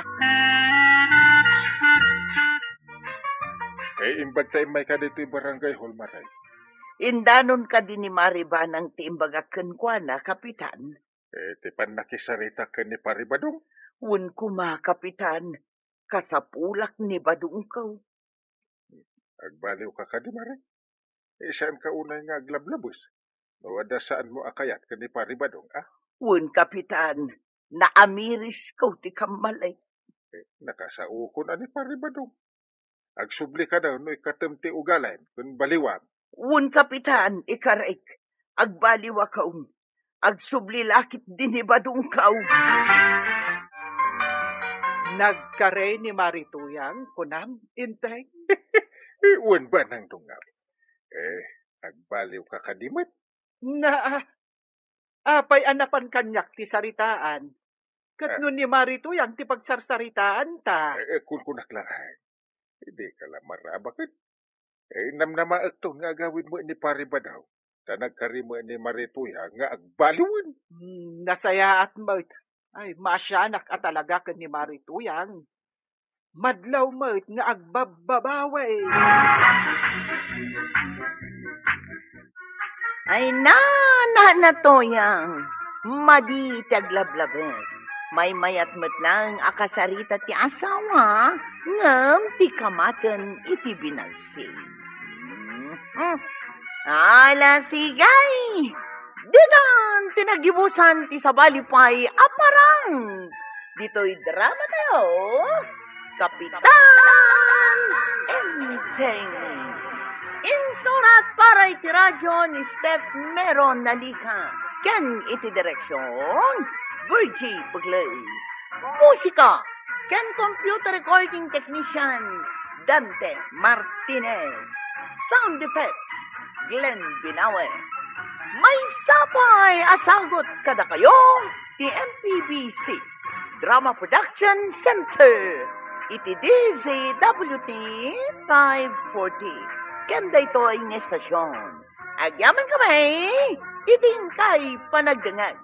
Eh, imbag ta immay ka ditoy barangay hall, Maray. Indanon kadi ni Mari Banang ti imbagak kenkuana, Kapitan? Eh, ti pannakisarita ken ni Pari Badong? Wen koma, Kapitan. Kasapulak ni badongko. Agbaliwka kadi, Mari? Eh, saanka unay nga aglablabes? No adda saanmo a kayat ken ni Pari Badong, a? Wen, Kapitan, naamirisko ti kammalek. Eh, nakasaokon a ni Pari Badong. Agsubli kada no ikatem ti ugalim ken baliwam. Wen, Kapitan, ikarek, agbaliwakon. Agsubli la ketdi ni badongko. Nagkarey ni Mari Tuyang, kunam, Inteng? Wen, Banang Dungngam. Eh, agbaliwka kadi met? Na, apay a napan kaniak ti saritaan? Ket no ni Mari Tuyang ti pagsarsaritaanta? Eh, eh, kunkunak laeng. Dika la marabaken. Eh, namnamaekton nga agawid met ni Pari Badong, ta nagkari met ni Mari Tuyang nga agbaliwen. Hmm, nasayaat met. Ay, maasianak a talaga ken ni Mari Tuyang. Madlaw met nga agbabbabawi. Ay, na, na, na, Tuyang. Madi ti aglablabes. Maymayat met laeng a kasarita ti asawa, ngem ti kamaten iti binalsig. Mhm. Ala, sigay! Ditan ti nagibusan ti sabali pay a parang. Ditoy drama tayo, Kapitan Enteng. Insurat para iti radyo ni Steph Meron Nalica. Ken iti direksyon, Virgie Bugley. Musika ken computer recording technician, Dante Martinez. Sound effects, Glenn Binawe. Maysa pay a sagut kadakayo ti M P B C Drama Production Center iti D Z W T five forty. Ken daytoy nga estasyon, agyamankami iti inkay panagdengngeg.